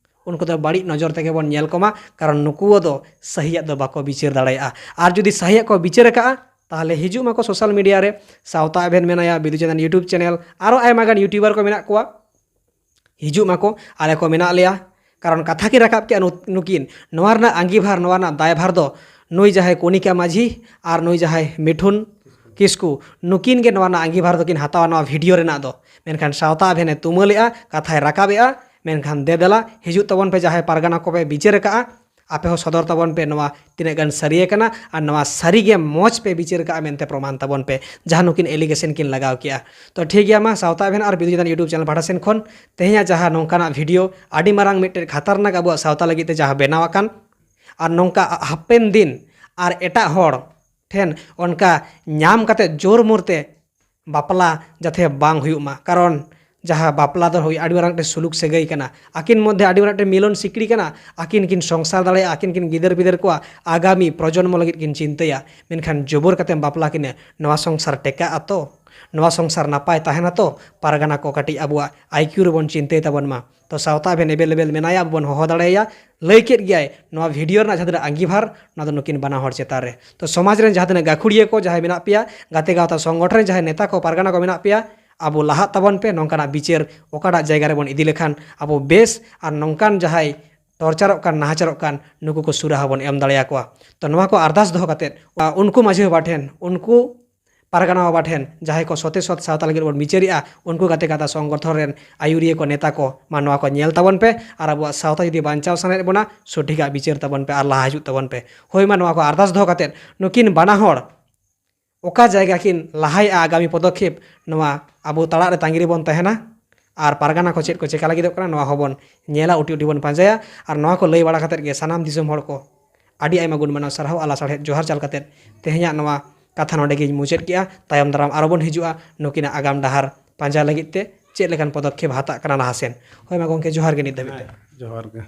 ᱩᱱᱠᱩ ᱫᱚ ᱵᱟᱹᱲᱤᱡ ᱱᱚᱡᱚᱨ ᱛᱮᱜᱮ ᱵᱚᱱ ᱧᱮᱞ ᱠᱚᱢᱟ, ᱠᱟᱨᱚᱱ ᱱᱩᱠᱩ ᱫᱚ ᱥᱟᱹᱦᱤᱭᱟᱜ ᱫᱚ ᱵᱟᱠᱚ ᱵᱤᱪᱟᱹᱨ ᱫᱟᱲᱮᱭᱟᱜᱼᱟ᱾ ᱟᱨ ᱡᱩᱫᱤ ᱥᱟᱹᱦᱤᱭᱟᱜ ᱠᱚ ᱵᱤᱪᱟᱹᱨ ᱟᱠᱟᱜᱼᱟ, ᱛᱟᱦᱚᱞᱮ ᱦᱤᱡᱩᱜ ᱢᱟᱠᱚ social media ᱨᱮ, ᱥᱟᱶᱛᱟ ᱟᱵᱷᱮᱱ ᱢᱮᱱᱟᱭᱟ, ᱵᱤᱫᱩ ᱪᱟᱸᱫᱟᱱ YouTube channel, ᱟᱨᱚ ᱟᱭᱢᱟ ᱜᱟᱱ YouTuber ᱠᱚ ᱢᱮᱱᱟᱜ ᱠᱚᱣᱟ᱾ ᱦᱤᱡᱩᱜ ᱢᱟᱠᱚ, ᱟᱞᱮ ᱠᱚ ᱢᱮᱱᱟᱜ ᱞᱮᱭᱟ᱾ ᱠᱟᱨᱚᱱ ᱠᱟᱛᱷᱟ ᱠᱤᱱ ᱨᱟᱠᱟᱵ ᱠᱮᱜᱼᱟ ᱱᱩ-, ᱱᱩᱠᱤᱱ᱾ ᱱᱚᱣᱟ ᱨᱮᱱᱟᱜ ᱟᱸᱜᱤᱵᱷᱟᱨ, ᱱᱚᱣᱟ ᱨᱮᱱᱟᱜ ᱫᱟᱭᱵᱷᱟᱨ ᱫᱚ ᱱᱩᱭ ᱡᱟᱦᱟᱸᱭ ᱠᱚᱱᱤᱠᱟ ᱢᱟᱹᱡᱷᱤ ᱟᱨ ᱱᱩᱭ ᱡᱟᱦᱟᱸᱭ ᱢᱤᱴᱷᱩᱱ ᱠᱤᱥᱠᱩ, ᱱᱩᱠᱤᱱ ᱜᱮ ᱱᱚᱣᱟ ᱨᱮᱱᱟᱜ ᱟᱸᱜᱤᱵᱷᱟᱨ ᱫᱚᱠᱤᱱ ᱦᱟᱛᱟᱣᱟ ᱱᱚᱣᱟ video ᱨᱮᱱᱟᱜ ᱫᱚ᱾ ᱢᱮᱱᱠᱷᱟᱱ ᱥᱟᱶᱛᱟ ᱟᱵᱷᱮᱱᱮ ᱛᱩᱢᱟᱹᱞᱮᱜᱼᱟ, ᱠᱟᱛᱷᱟᱭ ᱨᱟᱠᱟᱵᱮᱜᱼᱟ, ᱢᱮᱱᱠᱷᱟᱱ ᱫᱮ ᱫᱮᱞᱟ ᱦᱤᱡᱩᱜ ᱛᱟᱵᱚᱱ ᱯᱮ, ᱡᱟᱦᱟᱸᱭ ᱯᱟᱨᱜᱟᱱᱟ ᱠᱚᱯᱮ ᱵᱤᱪᱟᱹᱨ ᱟᱠᱟᱜᱼᱟ, ᱟᱯᱮ ᱦᱚᱸ ᱥᱚᱫᱚᱨ ᱛᱟᱵᱚᱱ ᱯᱮ ᱱᱚᱣᱟ ᱛᱤᱱᱟᱹᱜ ᱜᱟᱱ ᱥᱟᱹᱨᱤ ᱟᱠᱟᱱᱟ ᱟᱨ ᱱᱚᱣᱟ ᱥᱟᱹᱨᱤ ᱜᱮ ᱢᱚᱡᱽ ᱯᱮ ᱵᱤᱪᱟᱹᱨ ᱟᱠᱟᱜᱼᱟ ᱢᱮᱱᱛᱮ ᱯᱨᱚᱢᱟᱱ ᱛᱟᱵᱚᱱ ᱯᱮ, ᱡᱟᱦᱟᱸ ᱱᱩᱠᱤᱱ allegation ᱠᱤᱱ ᱞᱟᱜᱟᱣ ᱠᱮᱜᱼᱟ᱾ ᱛᱚ ᱴᱷᱤᱠ ᱜᱮᱭᱟ, ᱢᱟ ᱥᱟᱶᱛᱟ ᱟᱵᱷᱮᱱ ᱟᱨ ᱵᱤᱫᱩ ᱪᱟᱸᱫᱟᱱ YouTube channel ᱯᱟᱦᱴᱟ ᱥᱮᱱ ᱠᱷᱚᱱ ᱛᱮᱦᱮᱧᱟᱜ ᱡᱟᱦᱟᱸ ᱱᱚᱝᱠᱟᱱᱟᱜ video, ᱟᱹᱰᱤ ᱢᱟᱨᱟᱝ ᱢᱤᱫᱴᱮᱱ ᱠᱷᱟᱛᱟᱨᱱᱟᱠ ᱟᱵᱚᱣᱟᱜ ᱥᱟᱶᱛᱟ ᱞᱟᱹᱜᱤᱫ ᱛᱮ ᱡᱟᱦᱟᱸ ᱵᱮᱱᱟᱣ ᱟᱠᱟᱱ, ᱟᱨ ᱱᱚᱝᱠᱟ ᱦᱟᱯᱮᱱ ᱫᱤᱱ ᱟᱨ ᱮᱴᱟᱜ ᱦᱚᱲ ᱴᱷᱮᱱ ᱚᱱᱠᱟ ᱧᱟᱢ ᱠᱟᱛᱮ ᱡᱳᱨ ᱢᱳᱨ ᱛᱮ ᱵᱟᱯᱞᱟ ᱡᱟᱛᱮ ᱵᱟᱝ ᱦᱩᱭᱩᱜ ᱢᱟ, ᱠᱟᱨᱚᱱ ᱡᱟᱦᱟᱸ ᱵᱟᱯᱞᱟ ᱫᱚ ᱦᱩᱭ ᱟᱹᱰᱤ ᱢᱟᱨᱟᱝ ᱢᱤᱫᱴᱮᱱ ᱥᱩᱞᱩᱠ ᱥᱟᱹᱜᱟᱹᱭ ᱠᱟᱱᱟ, ᱟᱹᱠᱤᱱ ᱢᱚᱫᱽᱫᱷᱮ ᱟᱹᱰᱤ ᱢᱟᱨᱟᱝ ᱢᱤᱫᱴᱮᱱ ᱢᱤᱞᱚᱱ ᱥᱤᱠᱲᱤ ᱠᱟᱱᱟ, ᱟᱹᱠᱤᱱ ᱠᱤᱱ ᱥᱚᱝᱥᱟᱨ ᱫᱟᱲᱮᱭᱟᱜᱼᱟ, ᱟᱹᱠᱤᱱ ᱠᱤᱱ ᱜᱤᱫᱟᱹᱨ ᱯᱤᱫᱟᱹᱨ ᱠᱚᱣᱟ, ᱟᱜᱟᱢᱤ ᱯᱨᱚᱡᱚᱱᱢᱚ ᱞᱟᱹᱜᱤᱫ ᱠᱤᱱ ᱪᱤᱱᱛᱟᱹᱭᱟ᱾ ᱢᱮᱱᱠᱷᱟᱱ ᱡᱚᱵᱚᱨ ᱠᱟᱛᱮᱢ ᱵᱟᱯᱞᱟ ᱠᱤᱱᱟ, ᱱᱚᱣᱟ ᱥᱚᱝᱥᱟᱨ ᱴᱮᱠᱟᱜ ᱟᱛᱚ? ᱱᱚᱣᱟ ᱥᱚᱝᱥᱟᱨ ᱱᱟᱯᱟᱭ ᱛᱟᱦᱮᱱᱟ ᱛᱚ? ᱯᱟᱨᱜᱟᱱᱟ ᱠᱚ ᱠᱟᱹᱴᱤᱡ ᱟᱵᱚᱣᱟᱜ ᱟᱭ ᱠᱤᱭᱩ ᱨᱮᱵᱚᱱ ᱪᱤᱱᱛᱟᱹᱭ ᱛᱟᱵᱚᱱ ᱢᱟ᱾ ᱛᱚ ᱥᱟᱶᱛᱟ ᱮᱵᱷᱮᱱ ᱮᱵᱮᱞ ᱮᱵᱮᱞ ᱢᱮᱱᱟᱭᱟ, ᱟᱵᱚ ᱵᱚᱱ ᱦᱚᱦᱚ ᱫᱟᱲᱮᱭᱟᱭᱟ, ᱞᱟᱹᱭ ᱠᱮᱫ ᱜᱮᱭᱟᱭ ᱱᱚᱣᱟ ᱵᱷᱤᱰᱤᱭᱳ ᱨᱮᱱᱟᱜ ᱡᱟᱦᱟᱸ ᱛᱤᱱᱟᱹᱜ ᱟᱸᱜᱤᱵᱷᱟᱨ, ᱱᱚᱣᱟ ᱫᱚ ᱱᱩᱠᱤᱱ ᱵᱟᱱᱟ ᱦᱚᱲ ᱪᱮᱛᱟᱱ ᱨᱮ᱾ ᱛᱚ ᱥᱚᱢᱟᱡᱽ ᱨᱮᱱ ᱡᱟᱦᱟᱸ ᱛᱤᱱᱟᱹᱜ ᱜᱟᱹᱠᱷᱩᱲᱤᱭᱟᱹ ᱠᱚ ᱡᱟᱦᱟᱸᱭ ᱢᱮᱱᱟᱜ ᱯᱮᱭᱟ, ᱜᱟᱛᱮ ᱜᱟᱶᱛᱟ ᱥᱚᱝᱜᱚᱴᱷᱚᱱ ᱨᱮ ᱡᱟᱦᱟᱸᱭ ᱱᱮᱛᱟ ᱠᱚ ᱯᱟᱨᱜᱟᱱᱟ ᱠᱚ ᱢᱮᱱᱟᱜ ᱯᱮᱭᱟ, ᱟᱵᱚ ᱞᱟᱦᱟᱜ ᱛᱟᱵᱚᱱ ᱯᱮ, ᱱᱚᱝᱠᱟᱱᱟᱜ ᱵᱤᱪᱟᱹᱨ ᱚᱠᱟᱴᱟᱜ ᱡᱟᱭᱜᱟ ᱨᱮᱵᱚᱱ ᱤᱫᱤ ᱞᱮᱠᱷᱟᱱ ᱟᱵᱚ ᱵᱮᱥ, ᱟᱨ ᱱᱚᱝᱠᱟᱱ ᱡᱟᱦᱟᱸᱭ ᱴᱚᱨᱪᱟᱨᱚᱜ ᱠᱟᱱ, ᱱᱟᱦᱟᱪᱟᱨᱚᱜ ᱠᱟᱱ, ᱱᱩᱠᱩ ᱠᱚ ᱥᱩᱨᱟᱦᱟ ᱵᱚᱱ ᱮᱢ ᱫᱟᱲᱮᱭᱟᱠᱚᱣᱟ᱾ ᱛᱚ ᱱᱚᱣᱟ ᱠᱚ ᱟᱨᱫᱟᱥ ᱫᱚᱦᱚ ᱠᱟᱛᱮᱫ, ᱟ, ᱩᱱᱠᱩ ᱢᱟᱹᱡᱷᱤ ᱵᱟᱵᱟ ᱴᱷᱮᱱ, ᱩᱱᱠᱩ ᱯᱟᱨᱜᱟᱱᱟ ᱵᱟᱵᱟ ᱴᱷᱮᱱ, ᱡᱟᱦᱟᱸᱭ ᱠᱚ ᱥᱚᱛᱮ ᱥᱚᱛ ᱥᱟᱶᱛᱟ ᱞᱟᱹᱜᱤᱫ ᱵᱚᱱ ᱵᱤᱪᱟᱹᱨᱮᱜᱼᱟ, ᱩᱱᱠᱩ ᱜᱟᱛᱮ ᱜᱟᱶᱛᱟ ᱥᱚᱝᱜᱚᱴᱷᱚᱱ ᱨᱮᱱ ᱟᱹᱭᱩᱨᱤᱭᱟᱹ ᱠᱚ, ᱱᱮᱛᱟ ᱠᱚ, ᱢᱟ ᱱᱚᱣᱟ ᱠᱚ ᱧᱮᱞ ᱛᱟᱵᱚᱱ ᱯᱮ᱾ ᱟᱨ ᱟᱵᱚᱣᱟᱜ ᱥᱟᱶᱛᱟ ᱡᱩᱫᱤ ᱵᱟᱧᱪᱟᱣ ᱥᱟᱱᱟᱭᱮᱫ ᱵᱚᱱᱟ, ᱥᱚᱴᱷᱤᱠᱟᱜ ᱵᱤᱪᱟᱹᱨ ᱛᱟᱵᱚᱱ ᱯᱮ ᱟᱨ ᱞᱟᱦᱟ ᱦᱤᱡᱩᱜ ᱛᱟᱵᱚᱱ ᱯᱮ᱾ ᱦᱳᱭ, ᱢᱟ ᱱᱚᱣᱟ ᱠᱚ ᱟᱨᱫᱟᱥ ᱫᱚᱦᱚ ᱠᱟᱛᱮᱫ ᱱᱩᱠᱤᱱ ᱵᱟᱱᱟ ᱦᱚᱲ ᱚᱠᱟ ᱡᱟᱭᱜᱟ ᱠᱤᱱ ᱞᱟᱦᱟᱭᱮᱜᱼᱟ ᱟᱜᱟᱢᱤ ᱯᱚᱫᱚᱠᱷᱮᱯ, ᱱᱚᱣᱟ ᱟᱵᱚ ᱛᱟᱲᱟᱜ ᱨᱮ ᱛᱟᱺᱜᱤ ᱨᱮᱵᱚᱱ ᱛᱟᱦᱮᱱᱟ᱾ ᱟᱨ ᱯᱟᱨᱜᱟᱱᱟ ᱠᱚ ᱪᱮᱫ ᱠᱚ ᱪᱮᱠᱟ ᱞᱟᱹᱜᱤᱫᱚᱜ ᱠᱟᱱᱟ, ᱱᱚᱣᱟ ᱦᱚᱸᱵᱚᱱ ᱧᱮᱞᱟ, ᱩᱴᱤ ᱩᱴᱤ ᱵᱚᱱ ᱯᱟᱸᱡᱟᱭᱟ᱾ ᱟᱨ ᱱᱚᱣᱟ ᱠᱚ ᱞᱟᱹᱭ ᱵᱟᱲᱟ ᱠᱟᱛᱮᱫ ᱜᱮ ᱥᱟᱱᱟᱢ ᱫᱤᱥᱚᱢ ᱦᱚᱲ ᱠᱚ ᱟᱹᱰᱤ ᱟᱭᱢᱟ ᱜᱩᱱ ᱢᱟᱱᱟᱣ ᱥᱟᱨᱦᱟᱣ ᱟᱨ ᱞᱟᱥᱟᱲᱦᱮᱫ ᱡᱚᱦᱟᱨ ᱪᱟᱞ ᱠᱟᱛᱮᱫ ᱛᱮᱦᱮᱧᱟᱜ ᱱᱚᱣᱟ ᱠᱟᱛᱷᱟ ᱱᱚᱰᱮ ᱜᱤᱧ ᱢᱩᱪᱟᱹᱫ ᱠᱮᱜᱼᱟ᱾ ᱛᱟᱭᱚᱢ ᱫᱟᱨᱟᱢ ᱟᱨᱚ ᱵᱚᱱ ᱦᱤᱡᱩᱜᱼᱟ ᱱᱩᱠᱤᱱᱟᱜ ᱟᱜᱟᱢ ᱰᱟᱦᱟᱨ ᱯᱟᱸᱡᱟ ᱞᱟᱹᱜᱤᱫ ᱛᱮ, ᱪᱮᱫ ᱞᱮᱠᱟᱱ ᱯᱚᱫᱚᱠᱷᱮᱯ ᱦᱟᱛᱟᱜ ᱠᱟᱱᱟ ᱞᱟᱦᱟ ᱥᱮᱱ᱾ ᱦᱳᱭ ᱢᱟ ᱜᱚᱢᱠᱮ, ᱡᱚᱦᱟᱨ ᱜᱮ ᱱᱤᱛ ᱫᱷᱟᱹᱵᱤᱡ ᱛᱮ᱾ ᱡᱚᱦᱟᱨ ᱜᱮ᱾